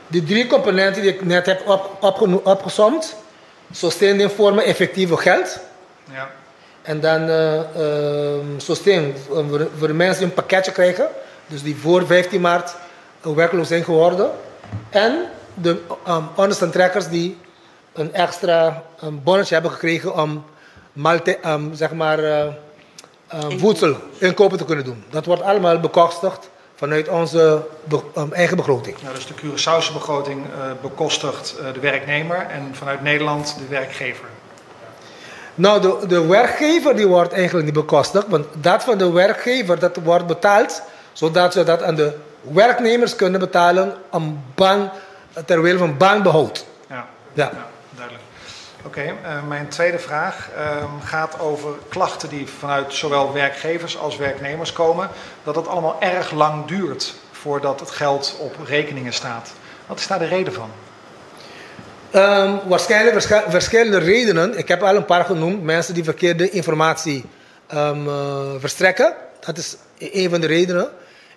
De drie componenten die ik net heb op, opgesomd, sosten in vorm effectieve geld. Ja. En dan sosten voor de mensen die een pakketje krijgen, dus die voor 15 maart werkloos zijn geworden. En de onderstandtrekkers die een extra bonnetje hebben gekregen om malte, zeg maar, voedsel inkopen te kunnen doen. Dat wordt allemaal bekostigd vanuit onze eigen begroting. Ja, dus de Curaçaose begroting bekostigt de werknemer en vanuit Nederland de werkgever. Nou, de werkgever die wordt eigenlijk niet bekostigd, want dat van de werkgever dat wordt betaald, zodat ze dat aan de werknemers kunnen betalen om baan, ter wille van baanbehoud. Ja, ja. Ja, duidelijk. Oké, mijn tweede vraag gaat over klachten die vanuit zowel werkgevers als werknemers komen. Dat het allemaal erg lang duurt voordat het geld op rekeningen staat. Wat is daar de reden van? Waarschijnlijk verschillende redenen. Ik heb al een paar genoemd. Mensen die verkeerde informatie verstrekken. Dat is een van de redenen.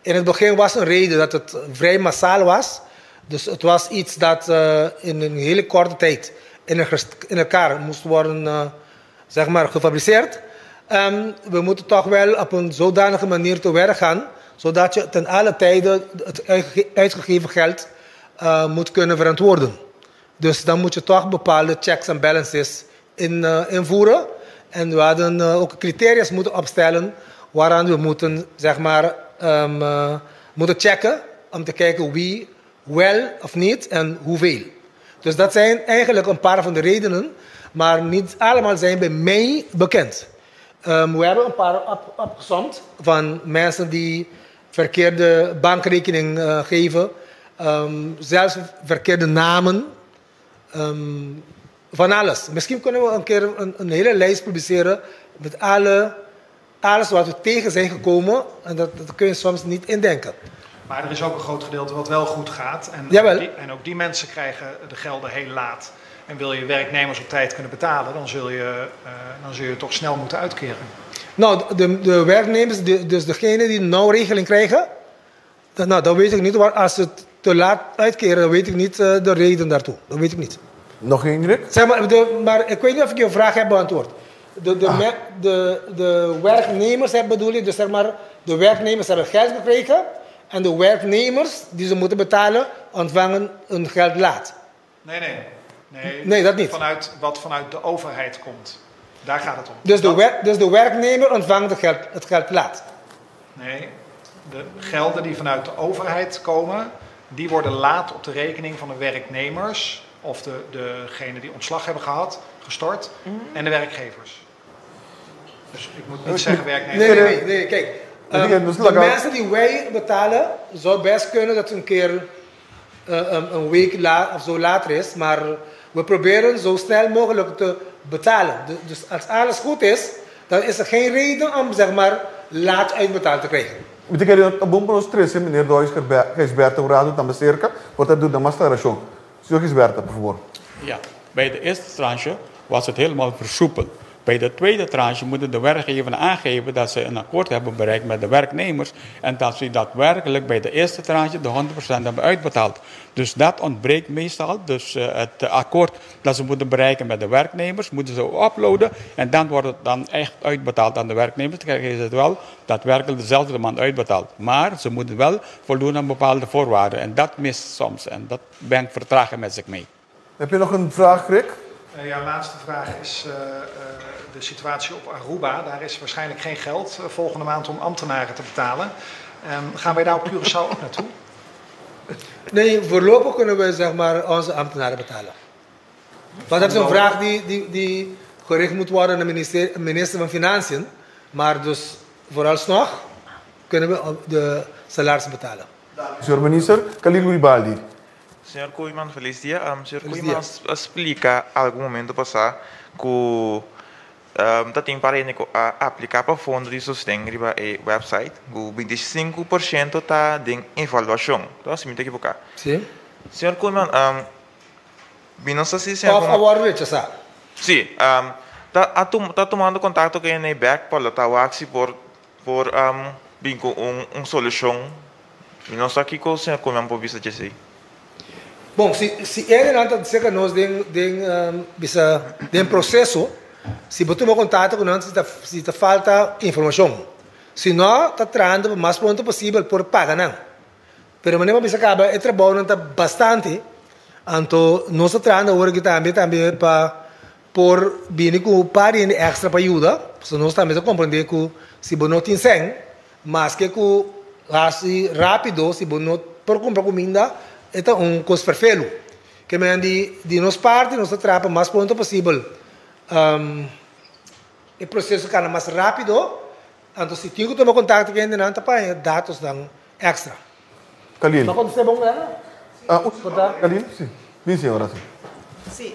In het begin was een reden dat het vrij massaal was. Dus het was iets dat in een hele korte tijd in elkaar moest worden zeg maar, gefabriceerd. We moeten toch wel op een zodanige manier te werk gaan, zodat je ten alle tijde het uitgegeven geld moet kunnen verantwoorden. Dus dan moet je toch bepaalde checks en balances invoeren. En we hadden ook criteria moeten opstellen waaraan we moeten, zeg maar, moeten checken om te kijken wie wel of niet en hoeveel. Dus dat zijn eigenlijk een paar van de redenen, maar niet allemaal zijn bij mij bekend. We hebben een paar opgesomd van mensen die verkeerde bankrekening geven, zelfs verkeerde namen, van alles. Misschien kunnen we een keer een hele lijst publiceren met alles wat we tegen zijn gekomen. En dat kun je soms niet indenken. Maar er is ook een groot gedeelte wat wel goed gaat. En Jawel. ook die mensen krijgen de gelden heel laat. En wil je werknemers op tijd kunnen betalen, dan zul je toch snel moeten uitkeren. Nou, de werknemers, dus degene die nou regeling krijgen, nou, dat weet ik niet. Maar als ze het te laat uitkeren, dan weet ik niet de reden daartoe. Dat weet ik niet. Nog één, Rick? Zeg maar, maar ik weet niet of ik je vraag heb beantwoord. De werknemers hebben, bedoel je, dus zeg maar, de werknemers hebben geld gekregen en de werknemers die ze moeten betalen, ontvangen hun geld laat. Nee, nee. Nee, Nee, dat niet. Wat vanuit de overheid komt. Daar gaat het om. Dus de werknemer ontvangt het geld laat? Nee, de gelden die vanuit de overheid komen, die worden laat op de rekening van de werknemers of degene die ontslag hebben gehad, gestort, en de werkgevers. Dus ik moet niet zeggen werknemers. Nee, nee, nee, nee, kijk. Maar die hebben dus De lang al- mensen die wij betalen, zou best kunnen dat het een keer een week of zo later is, maar we proberen zo snel mogelijk te betalen. Dus als alles goed is, dan is er geen reden om, zeg maar, laat uitbetaald te krijgen. Moet ik herinneren, een bom voor ons meneer Dois, Gijsberto, Rado, dan cerca, wordt dat doet de master. Senhor Gijsberto, por favor. Ja, bij de eerste tranche was het helemaal versoepeld. Bij de tweede tranche moeten de werkgever aangeven dat ze een akkoord hebben bereikt met de werknemers en dat ze daadwerkelijk bij de eerste tranche de 100% hebben uitbetaald. Dus dat ontbreekt meestal. Dus het akkoord dat ze moeten bereiken met de werknemers, moeten ze uploaden en dan wordt het dan echt uitbetaald aan de werknemers. Dan krijgen ze het wel daadwerkelijk dezelfde maand uitbetaald. Maar ze moeten wel voldoen aan bepaalde voorwaarden en dat mist soms en dat brengt vertraging met zich mee. Heb je nog een vraag, Rick? Ja, laatste vraag is de situatie op Aruba. Daar is waarschijnlijk geen geld volgende maand om ambtenaren te betalen. Gaan wij daar op Curaçao ook naartoe? Nee, voorlopig kunnen we zeg maar, onze ambtenaren betalen. Want dat is een vraag die gericht moet worden aan de minister van Financiën. Maar dus vooralsnog kunnen we de salarissen betalen. Señor minister, Khalil Uribaldi. Señor Koeiman, felis dia. Señor Felis Koeiman dia. a splika algun momento pasá ku ta tin par hende ku a apliká pa fondo di sosten riba e website, ku 25% ta den evaluashon. Toch, si mi ta ekivoká? Sí. Señor Koeiman, mi no sa si señor Of Koeiman a wòrdu rechasá. Sí, ta a ta tumando kontakto ku hende bèk pa lo ta wak si por por bin ku un solushon. Mi no sa kiko señor Koeiman por bisa dje esei. Bon, si si e nan ta serka nos den den bisa den proseso, si bo tuma kontakto ku nan si ta si ta falta informashon. Si no, ta trahando pa mas pronto posibel por paga nan. Pero manera bo bisa kaba e trabounan ta bastante, anto nos ta trahando awor aki tambe tambe pa por bini ku par di hende èkstra pa yuda, pasobra nos tambe ta komprendé ku si bo no tin sèn, maske ku hasi rápido, si bo no por kumpra kuminda, e ta un kos ferfelu. Ke men di di nos parti nos ta traha pa mas pronto posibel e proseso kana mas rápido, anto si tin ku tuma kontakto ku hendenan ta paña datosnan èkstra. Khalil. Ta kontest'é bon, Erna? Ah, un Khalil? Si. Bin señora, si. Si,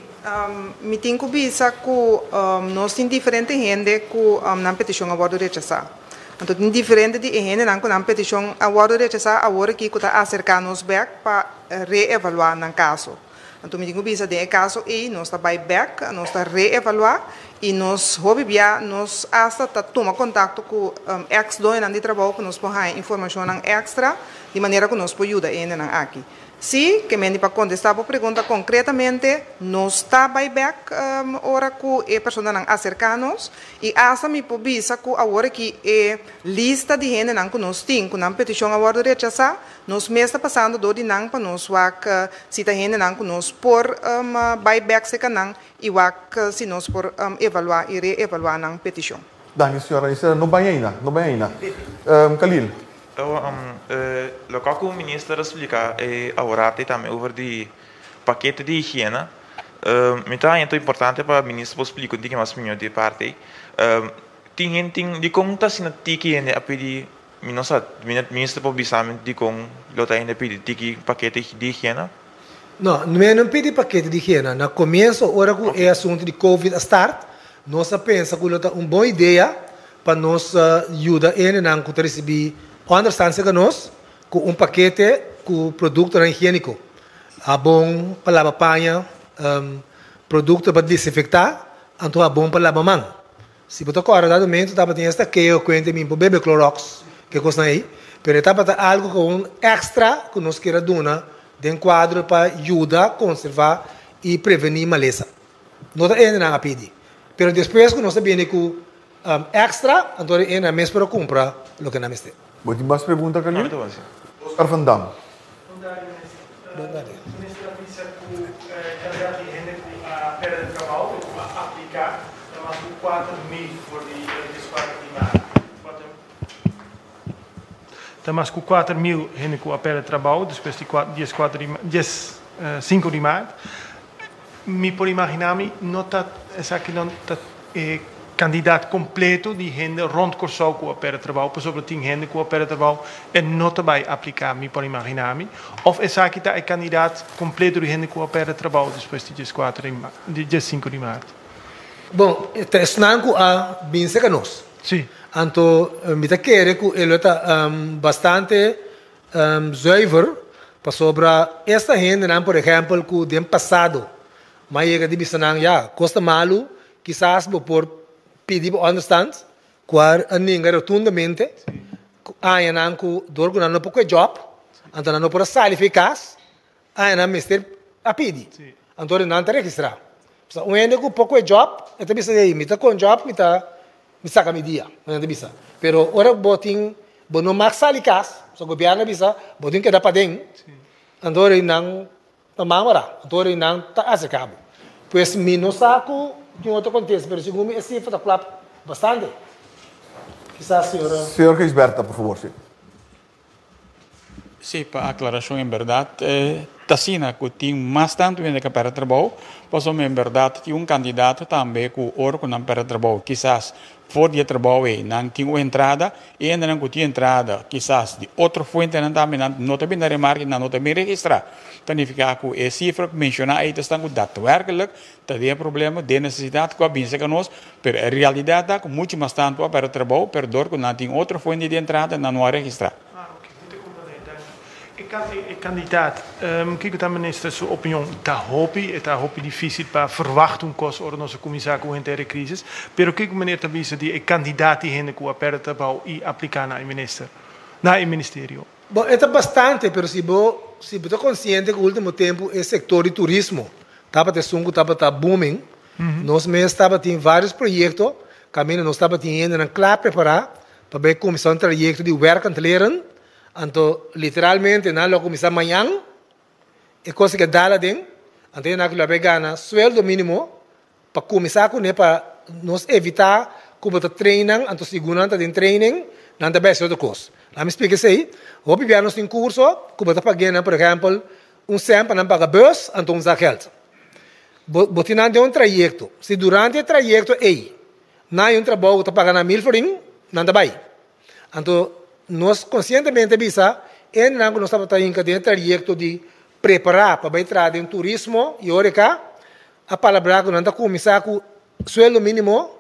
mi tin ku bisa ku nos tin diferente hende ku nan petishon a wòrdu rechasá. Anto tin diferente di e hendenan ku nan petishon a wòrdu rechasá awor aki ku ta aserká nos bèk pa reevaluá nan kaso. Anto mi tin ku bisa den e kaso ei nos ta bai bèk, nos ta reevaluá i nos hopi bia nos asta ta tuma kontakto ku èks doñonan di trabou pa nos por haña informashonnan èkstra di manera ku nos por yuda e hendenan aki. Sí, ke mendi pa kontestá bo pregunta konkretamente, nos ta bai bèk ora ku e personanan aserká nos i asta mi por bisa ku awor aki e lista di hendenan ku nos tin ku nan petishon a wòrdu rechasá, nos mes ta pasando dor di nan pa nos wak si ta hendenan ku nos por bai bèk serka nan i wak si nos por evaluá i reevaluá nan petishon. Danki señora Gisela. No bai ainda, no bai ainda. Khalil. Loke ku minister a splika e aworati tambe over di pakete di higiena, mi ta haña ta importante pa minister por splika un tiki mas mihó di e parti ei. Tin hende tin dikon ta asina tiki hende a pidi, mi no sa, minister por bisa mi dikon lo ta hende a pidi tiki pakete di higiena? No, mi no pidi pakete di higiena. Na komienso ora ku e asuntu di covid a start, nos a pensa ku lo ta un bon idea Pa nos yuda hendenan ku ta risibí ònderstan serka nos ku un pakete ku produktonan higiéniko, habon pa laba paña, produkto pa desinfektá, anto habon pa laba man. Si bo ta kòrda dado momento tabatin esta keo kuente mi por bebe Clorox, ke kosnan ei, pero e tabata algu ku un èkstra ku nos kier a duna den kuadro pa yuda konservá i prevení malesa. No ta hendenan a pidi, pero despues ku nos a bini ku Extra, anto e nan mes por a cumpra loke nan mester. Bo tin mas pregunta, Khalil? Oscar van Dam. Bon tardi, minister. Minister a bisa cu cantidad di hende cu a perde trabao y cu a aplica ta mas cu 4000 for di diescuater di maart. Ta mas cu 4000 hende cu a perde trabao despues di diescuater di dies cinco di maart. Mi por imagina mi no ta esaki no ta e kandidat kompleto di hende rònt Kòrsou ku a pèrdè trabou pasobra tin hende ku a pèrdè trabou e no ta bai apliká mi por imagina mi òf esaki ta e kandidat kompleto di hende ku a pèrdè trabou despues di dieskuater di diesinku di mart. Bon, ta esnan ku a bin serka nos. Sí. Anto mi ta kere ku e lo ta bastante zuiver pasobra esta hendenan por ehèmpel ku den pasado. M'a yega di bisa nan, ya, kos ta malu, kisas bo por pidi bo ònderstant, ku a ninga rotundamente, ku añanan ku dor ku nan no por kue djòp, anto nan no por a sali for e kas, añanan mester a pidi. Anto nan ta registrá. Pasobra un hende ku por kue djòp, e ta bisa, ei, mi ta kon djòp, mi ta mi saka mi dia, nan ta bisa. Pero ora bo tin, bo no mag sali kas, pasobra gobièrnu a bisa, bo tin keda paden, anto nan Ta mamara, anto ora nan ta acerca bo. Pues mi no sa cu tin otro contesta, pero segun mi e cifra ta klap bastante. Kisas señora. Señor Gijsbertha, por favor, si. Sí, pa aclaracion en berdad ta asina cu tin mas tanto hende cu a perde trabou, pasobra en berdad tin un candidato tambe cu ora cu nan perde trabou kisas For di e trabou ei nan tin un entrada i hendenan ku tin entrada kisas di otro fuentenan tambe nan no ta bin na remarke, nan no ta bin registrá. Ta nifiká ku e sifra ku menshoná ei ta esnan ku datwerkelijk ta den e problema, den nesesidat ku a bin serka nos, pero e realidat ta ku muchu mas tantu a pèrdè trabou, pero dor ku nan tin otro fuente di entrada nan no a registrá. E kandidaat, kiko ta minister su opinion? Ta hopi, e ta hopi difícil pa verwacht un kos ora nos a kuminsá ku henter e crisis, pero kiko meneer ta bisa di e kandidaat di hende ku a pèrdè trabou i apliká na e minister, na e ministerio? Bon, e ta bastante, pero si bo si bo ta konsiente ku último tempu e sektor di turismo tabata esun ku tabata booming, nos mes tabatin vários proyekto kaminda nos tabatin hendenan kla prepará pa bai kuminsá un trayekto di werkend leren. Anto literalmente nan lo kuminsá mañan e kos ke dal aden, anto nan lo a gana sueldo mínimo pa kuminsá kuné pa nos evitá ku bo ta train nan, anto segun nan ta den training nan ta bai hasi otro kos. Laat mi splika esei, hopi bia nos tin kurso ku bo ta pag'é nan por ehèmpel un sèn pa nan paga bùs anto un zakgeld. Bo bo tin nan den un trayekto, si durante e trayekto ei nan hay un trabou ku ta paga nan mil florin, nan ta bai. Anto nos konsientemente bisa e hendenan ku nos tabata hinka den e trayekto di prepará pa bai traha den turismo i horeka, a palabrá ku nan ta kuminsá ku sueldo mínimo,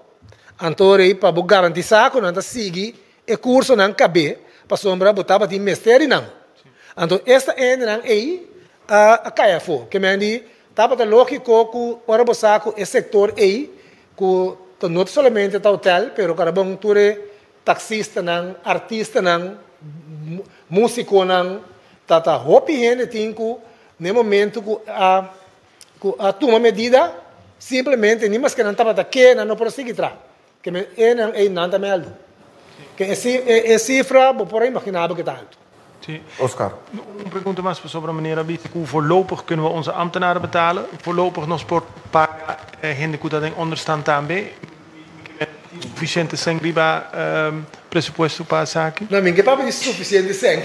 anto rei pa bo garantisá ku nan ta sigui e kursonan kab'é pasobra bo tabatin mester di nan. Anto esta hendenan ei a kai afó. Ke men di tabata lógiko ku ora bo sa ku e sektor ei ku ta no ta solamente ta hotel pero karabon tur e Taxistanan, artistanan, musiconan, ta ta hopi hende tin cu n'e momento cu a cu a tuma medida simplemente ni maske nan tabata ke nan no por a sigui traha. Ke men e nan ey nan ta meldo. Ke e e cifra bo por a imagina bo ke ta alto. Sí. Oscar. Un pregunta mas pasobra meneer a bisa cu voorlopig kunnen we onze ambtenaren betalen. Voorlopig nos por paga hende cu ta den onderstand tambe. Tin suficiente sèn riba presupuesto pa esaki? No, mi ke papia di suficiente sèn.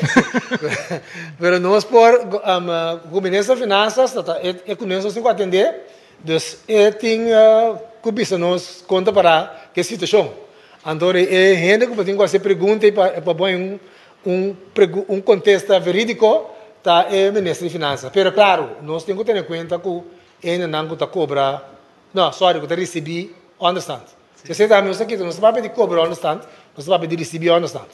Pero nos por, ku Minister di Finanzas ta ta e ku nos tin ku atendé, dus e tin ku bisa nos kon ta pará ku e situashon. Anto e hende ku bo tin ku hasi pregunta i pa bo haña un un kontesta verídiko ta e Minister di Finanzas. Pero klaro, nos tin ku tene kuenta ku e hendenan ku ta kobra No, sorry, ku ta risibí onderstand. Si esei ta, nos ta kita, nos ta papia di kobra onderstand, nos ta papia di risibí onderstand.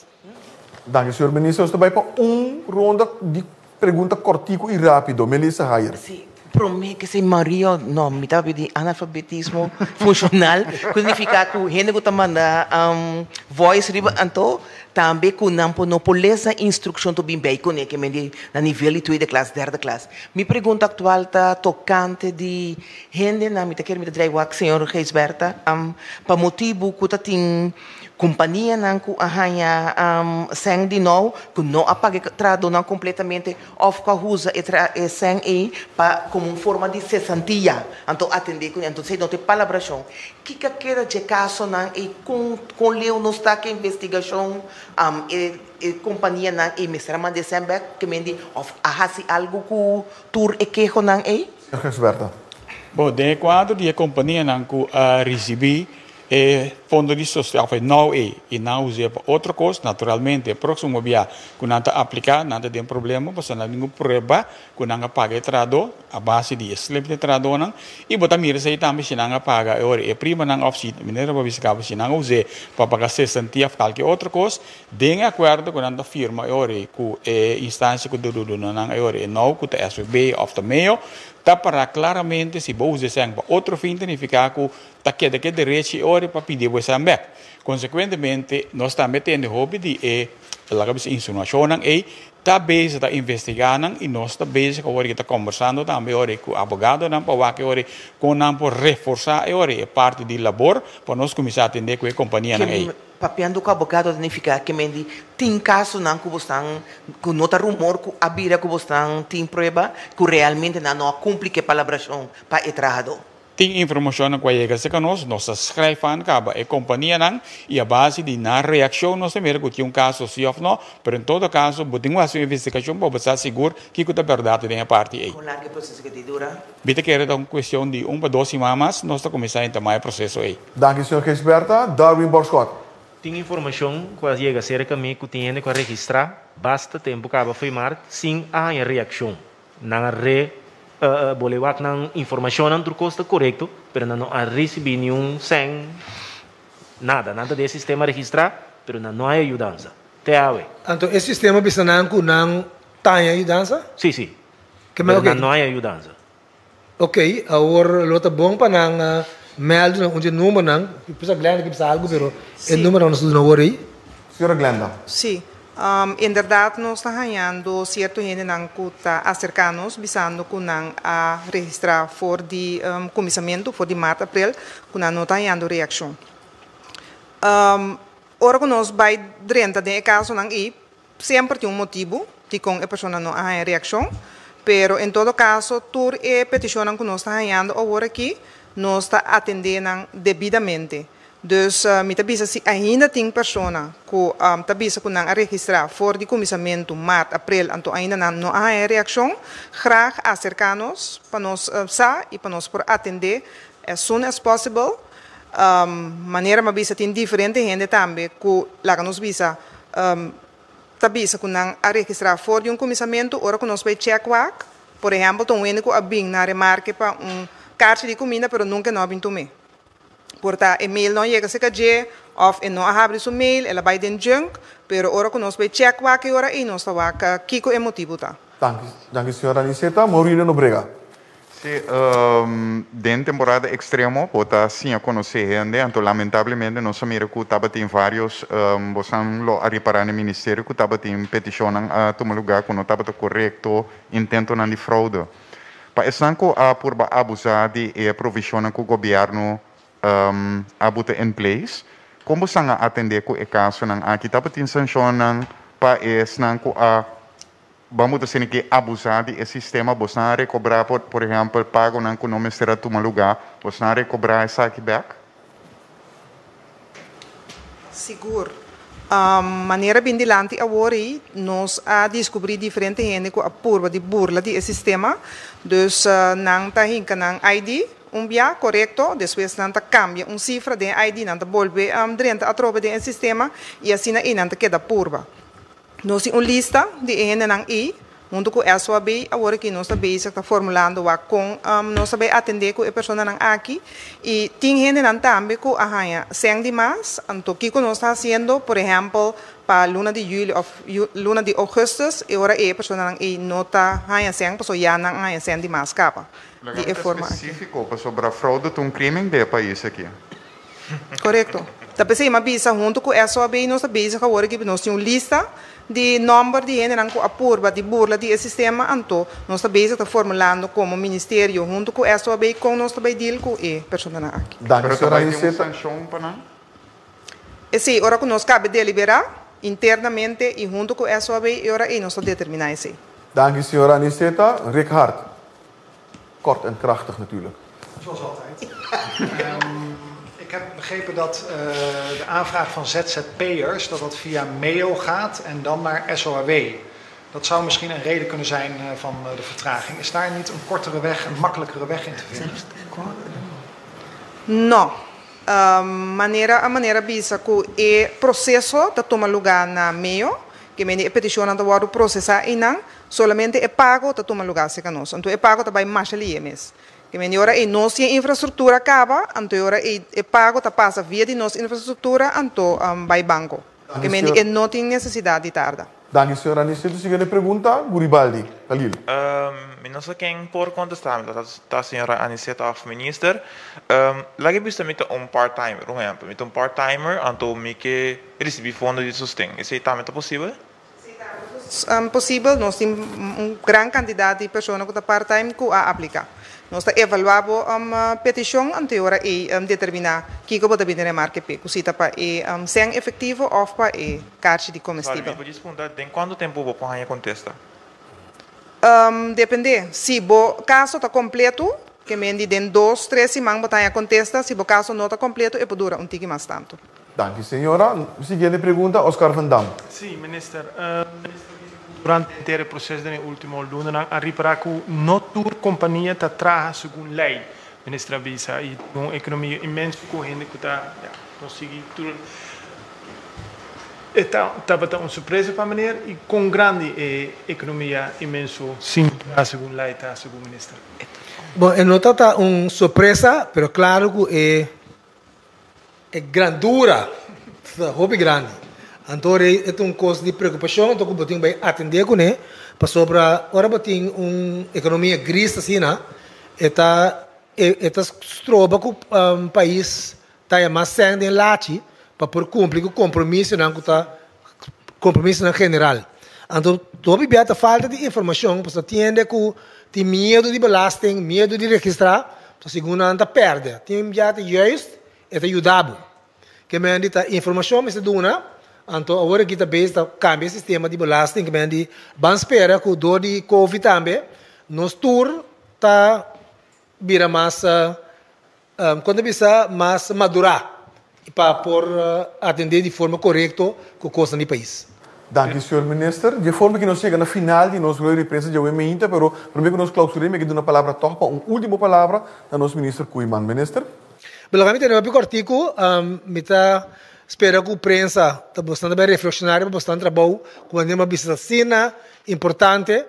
Danki, señor Minister. Nos ta bai pa un ronda di pregunta kòrtiku i rápido. Melissa Hayer. Sí, promé ke esei Mario, no, mi ta papia di analfabetismo funshonal, ku signifiká ku hende ku ta manda voice riba anto tambe ku nan por no por lesa instrukshon tur bin bei kuné, ke men di na nivel di tweede klas, derde klas. Mi pregunta aktual ta tokante di Hendenan, mi ta kere mi ta drai wak señor Gijsbertha, pa motibu ku ta tin kompanianan ku a haña sèn di nou ku no a paga e trahadónan kompletamente òf ku a usa e e sèn ei pa komo un forma di sesantia, anto atendé kuné. Anto esei no ta e palabrashon. Kiko a keda dje kasonan ei? Kon kon leu nos ta ku e investigashon? E e kompanianan ei mester a manda e sèn bèk ke men di òf a hasi algu ku tur e kehonan ei? Señor Gijsbertha. Bo, den e kuadro di e kompanianan ku a risibí e fondo di sosten òf e now ei i nan us'é pa otro kos, naturalmente e próksimo bia ku nan ta apliká nan ta den problema pasobra nan tin ku prueba ku nan a paga e trahadó a base di e slip di e trahadónan i bo ta mira esei tambe si nan a paga e ora e primanan òf si manera bo a bisa kaba si nan a us'é pa paga sesantia òf kalke otro kos den e akuerdo ku nan ta firma e ora ku e instansia ku ta duna nan e ora e now ku ta SVB òf ta meo ta pará klaramente si bo usa esei pa otro fin ta nifiká ku ta keda ku e derechi e ora pa pidi bo esei bèk. Konsekuentemente nos tambe tende hopi di e laga bisa insinuashonnan ei Ta bezig ta investigá nan i nos ta bezig awor i ta kombersando tambe ora ku abogadonan pa wak e ora kon nan por reforsá e ora e parti di labor pa nos kuminsá atendé ku e kompanianan ei. Papiando ku abogado ta nifiká ke men di tin kasonan ku bosnan ku no ta rumor ku a bira ku bosnan tin prueba ku realmente nan no a kumpli ku e palabrashon pa e trahadó. Tin informashonnan ku a yega serka nos, nos ta skrijf aan kaba e kompanianan i a base di nan reakshon nos ta mira ku tin un kaso si òf no, pero en todo kaso bo tin ku hasi un investigashon pa bo sa sigur kiko ta bèrdat den e parti ei. Kon largu e proseso ke ta dura? Mi ta kere ta un kuestion di un pa dos siman mas nos ta kuminsá entamá e proseso ei. Danki señor Gijsbertha. Darwin Borschot. Tin informashon ku a yega serka mi ku tin hende ku a registrá basta tempu kaba fo'i mart sin a haña reakshon. Nan a re bole wak nan informashonnan tur kos ta korekto, pero nan no a risibí niun sèn, nada. Nan ta den e sistema registrá, pero nan no haya yudansa. Te awe. Anto e sistema bisa nan ku nan ta haña yudansa? Sí, sí. Pero nan no haya yudansa. Oké, awor lo ta bon pa nan mèldu nan un di e numbernan. Pensa Glenda ke bisa algu, pero e numbernan nos ta duna awor ei. Señora Glenda. Sí. Inderdat nos ta hañando sierto hendenan ku ta aserká nos bisando ku nan a registrá for di kuminsamentu, for di mart, aprel, ku nan no ta hañando reakshon. Ora ku nos bai drenta den e kasonan ei, semper tin un motibu dikon e persona no a haña reakshon, pero en todo kaso tur e petishonnan ku nos ta hañando awor aki, nos ta atendé nan debidamente. Dus mi ta bisa si ainda tin persona ku ta bisa ku nan a registrá for di kuminsamentu, mart, aprel, anto ainda nan no a haña reakshon, graag aserká nos pa nos sa i pa nos por atendé as soon as possible. Manera mi a bisa tin diferente hende tambe ku laga nos bisa ta bisa ku nan a registrá for di un kuminsamentu ora ku nos bai chèk wak. Por ehèmpel ta un hende ku a bin na remarke pa un karchi di kuminda pero nunka e no a bin tum'é. Por ta e mail no a yega serka dje òf e no a habri su mail, el a bai den junk, pero ora ku nos bai chèk wak e ora ei nos ta wak kiko e motibu ta. Danki, danki señora Aniceta. Maurilio Nobrega. Sí, den temporada ekstremo bo ta siña konosé hende, anto lamentablemente nos a mira ku tabatin vários, bosan lo a ripará na e ministerio ku tabatin petishonnan a tuma lugá ku no tabata korekto, intentonan di froude. Pa esnan ku a purba abusá di e provishonnan ku gobièrnu a buta in place, kon bosan a atendé ku e kasonan aki? Tabatin sanshonnan pa esnan ku a, ban buta asina ki, abusá di e sistema? Bosnan a rekobrá por por ehèmpel pagonan ku no mester a tuma lugá, bosnan a rekobrá esaki bèk? Sigur. Manera bin dilanti awor ei, nos a diskubrí diferente hende ku a purba di burla di e sistema. Dus nan ta hinka nan ID un bia, korekto, despues nan ta kambia un sifra den e ID, nan ta bolbe drenta atrobe den e sistema i asina ei nan ta keda purba. Nos tin un lista di e hendenan ei, huntu ku SOAB, awor aki nos ta bezig ta formulando wak kon nos ta bai atendé ku e personanan aki. I tin hendenan tambe ku a haña sèn di mas, anto kiko nos ta hasiendo, por ehèmpel, pa luna di yüli òf luna di ougùstùs, e ora ei e personanan ei no ta haña sèn pasobra ya nan a haña sèn di mas kaba. Di e Laga forma aki. spesífiko pasobra froude ta un krímen den e pais aki. Korekto. Ta p'esei mi a bisa huntu ku SOAB nos ta bezig awor aki nos tin un lista di nòmber di hendenan ku a purba di burla di e sistema anto nos ta bezig ta formulando komo ministerio huntu ku SOAB kon nos ta bai deal ku e personanan aki. Danki Pero ta señora bai tin un Aniceta. sanshon pa nan? Esei ora ku nos kabe deliberá internamente i huntu ku SOAB e ora ei nos ta determiná esei. Danki señora Aniceta. Rick Hart. Kort en krachtig natuurlijk. Zoals altijd. Ik heb begrepen dat de aanvraag van ZZP'ers, dat dat via MEO gaat en dan naar SOAW. Dat zou misschien een reden kunnen zijn van de vertraging. Is daar niet een kortere weg, een makkelijkere weg in te vinden? No. Manera a manera bisa ku e proseso ta tuma lugá na meo, ke mende e petishonnan ta wòrdu prosesá einan, solamente e pago ta tuma lugá serka nos. Anto e pago ta bai masha lihe mes. Ke mende ora ei nos tin e infrastruktura kaba, anto e ora ei e pago ta pasa via di nos infrastruktura anto bai banko. Ke mende e no tin nesesidat di tarda. Danki señor Aniceto. Siguiente pregunta, Guribaldi Khalil. Mi no sa ken por contesta, mi ta ta señora Aniceto of minister. Laga bisa mi ta un part timer, un ehempel, mi ta un part timer anto mi ke ricibi fondo di sosten, esey tambe ta posibel? Si tambe ta posibel, nos tin un gran cantidad di persona cu ta part time cu a aplica. Nos ta evaluá bo petishon anto e ora ei determiná kiko bo ta bini remarke p'e, ku si ta pa e sèn efektivo òf pa e karchi di Sorry, komestibel. mi por djis punta den kuantu tempu bo por haña kontesta? Dependé. Si bo kaso ta kompletu, ke men di den dos, tres siman bo ta haña kontesta. Si bo kaso no ta kompletu, e por dura un tiki mas tantu. Danki señora. Siguiente pregunta, Oscar van Dam. Sí, minister. Minister bisa ku durante henter e proces den e ultimo lunanan a ripara ku no tur kompania ta traha segun lei, minister a bisa, i tin un ekonomia inmenso ku hende ku ta, ya, no sigui tur. E ta tabata un sorpresa pa meneer i kon grandi e ekonomia inmenso sin traha segun lei ta, segun minister? Bon, e no tabata un sorpresa, pero klaro ku e E grandura ta hopi grandi. Anto e ta un kos di preokupashon anto ku bo tin bai atendé kuné pasobra ora bo tin un ekonomia gris asina e ta e ta stroba ku pais ta haña mas sèn den lachi pa por kumpli ku kompromisonan ku ta kompromisonan general. Anto hopi bia ta falta di informashon pasobra tin hende ku tin miedu di belasting, miedu di registrá, pasobra segun nan ta pèrdè. Tin bia ta juist e ta yuda bo. Ke men di ta informashon mester duna, anto awor aki ta bezig ta kambia e sistema di belasting, ke men di ban spera ku dor di covid tambe nos tur ta bira mas Kon ta bisa mas madurá pa por atendé di forma korekto ku kosnan di pais. Danki señor Minister. Dje forma ki nos yega na final di nos rueda di prensa djawe meinta, pero prome ku nos klausur'é mi ke duna palabra tòg pa un último palabra na nos Minister Koeiman. Minister. Bo laga mi tene hopi kòrtiku. Mi ta spera ku prensa ta bosnan ta bai reflekshoná riba bosnan trabou ku manera mi a bisa ta asina importante.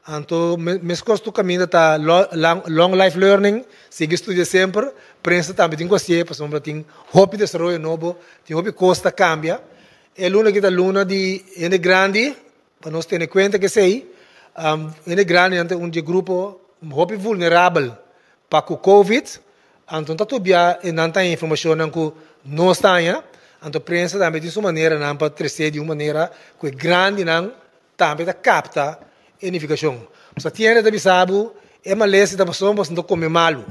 Anto meskos tur kaminda ta long life learning, sigui studia semper, prensa tambe tin ku hasié pasobra tin hopi desaroyo nobo, tin hopi kos ta kambia. E luna aki ta luna di hende grandi, pa nos tene kuenta ku esei, hende grandinan ta un di e grupo hopi vulnerabel pa ku covid, anto ta tur bia e nan ta haña informashonnan ku nos ta haña, anto prensa tambe tin su maneranan pa tresé di un manera ku e grandinan Tambe ta kapta e nifikashon. Pasobra tiende ta bisa bo e malesa ta pasobra bo ta kome malu.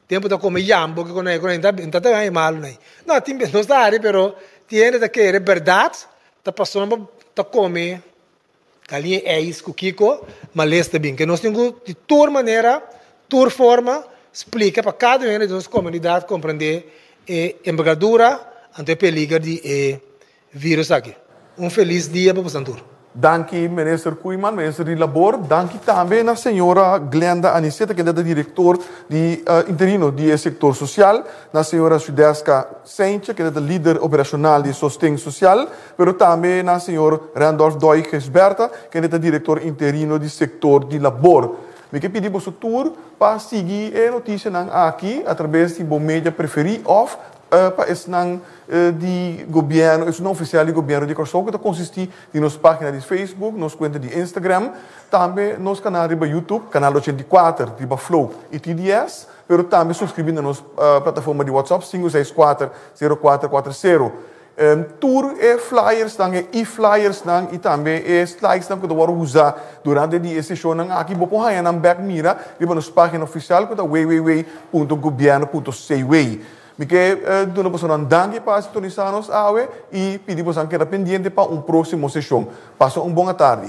Tempu ta kome yambo ke konai konai no ta haña malu nai. No tin bes nos ta hari pero tiende ta kere bèrdat ta pasobra bo ta kome galiña eis ku kiko malesa ta bin. Ke nos tin ku di tur manera tur forma splika pa kada un hende di nos komunidat komprende e embergadura anto e peliger di e Virus aki. Un felis dia pa bosan tur. Danki Minister Koeiman, Minister di Labor. Danki tambe na señora Glenda Aniceta kende ta director di interino di e sector social, na señora Sudeska Seintje kende ta lider operacional di Sosten Social, pero tambe na señor Randolph Doy Gisberta kende ta director interino di sector di Labor. Mi ke pidi boso tur pa sigui e noticianan aki atrabes di bo media preferi of Pa esnan di gobièrnu, esunnan ofisial di gobièrnu di Kòrsou ku ta konsistí di nos página di Facebook, nos kuenta di Instagram, tambe nos kanal riba YouTube, Kanal 84 riba Flow i TDS, pero tambe suskribí na nos plataforma di WhatsApp sinku seis kuater sero kuater kuater sero. Tur e flyersnan, e e-flyersnan i tambe e slidesnan ku ta wòrdu usá durante di e seshonnan aki bo por haña nan bèk mira riba nos página ofisial ku ta www punto gobièrnu punto cw. Mi ke duna bosonan danki pa sintonisá nos awe i pidi bosonan keda pendiente pa un próksimo seshon. Pasa un bon atardi.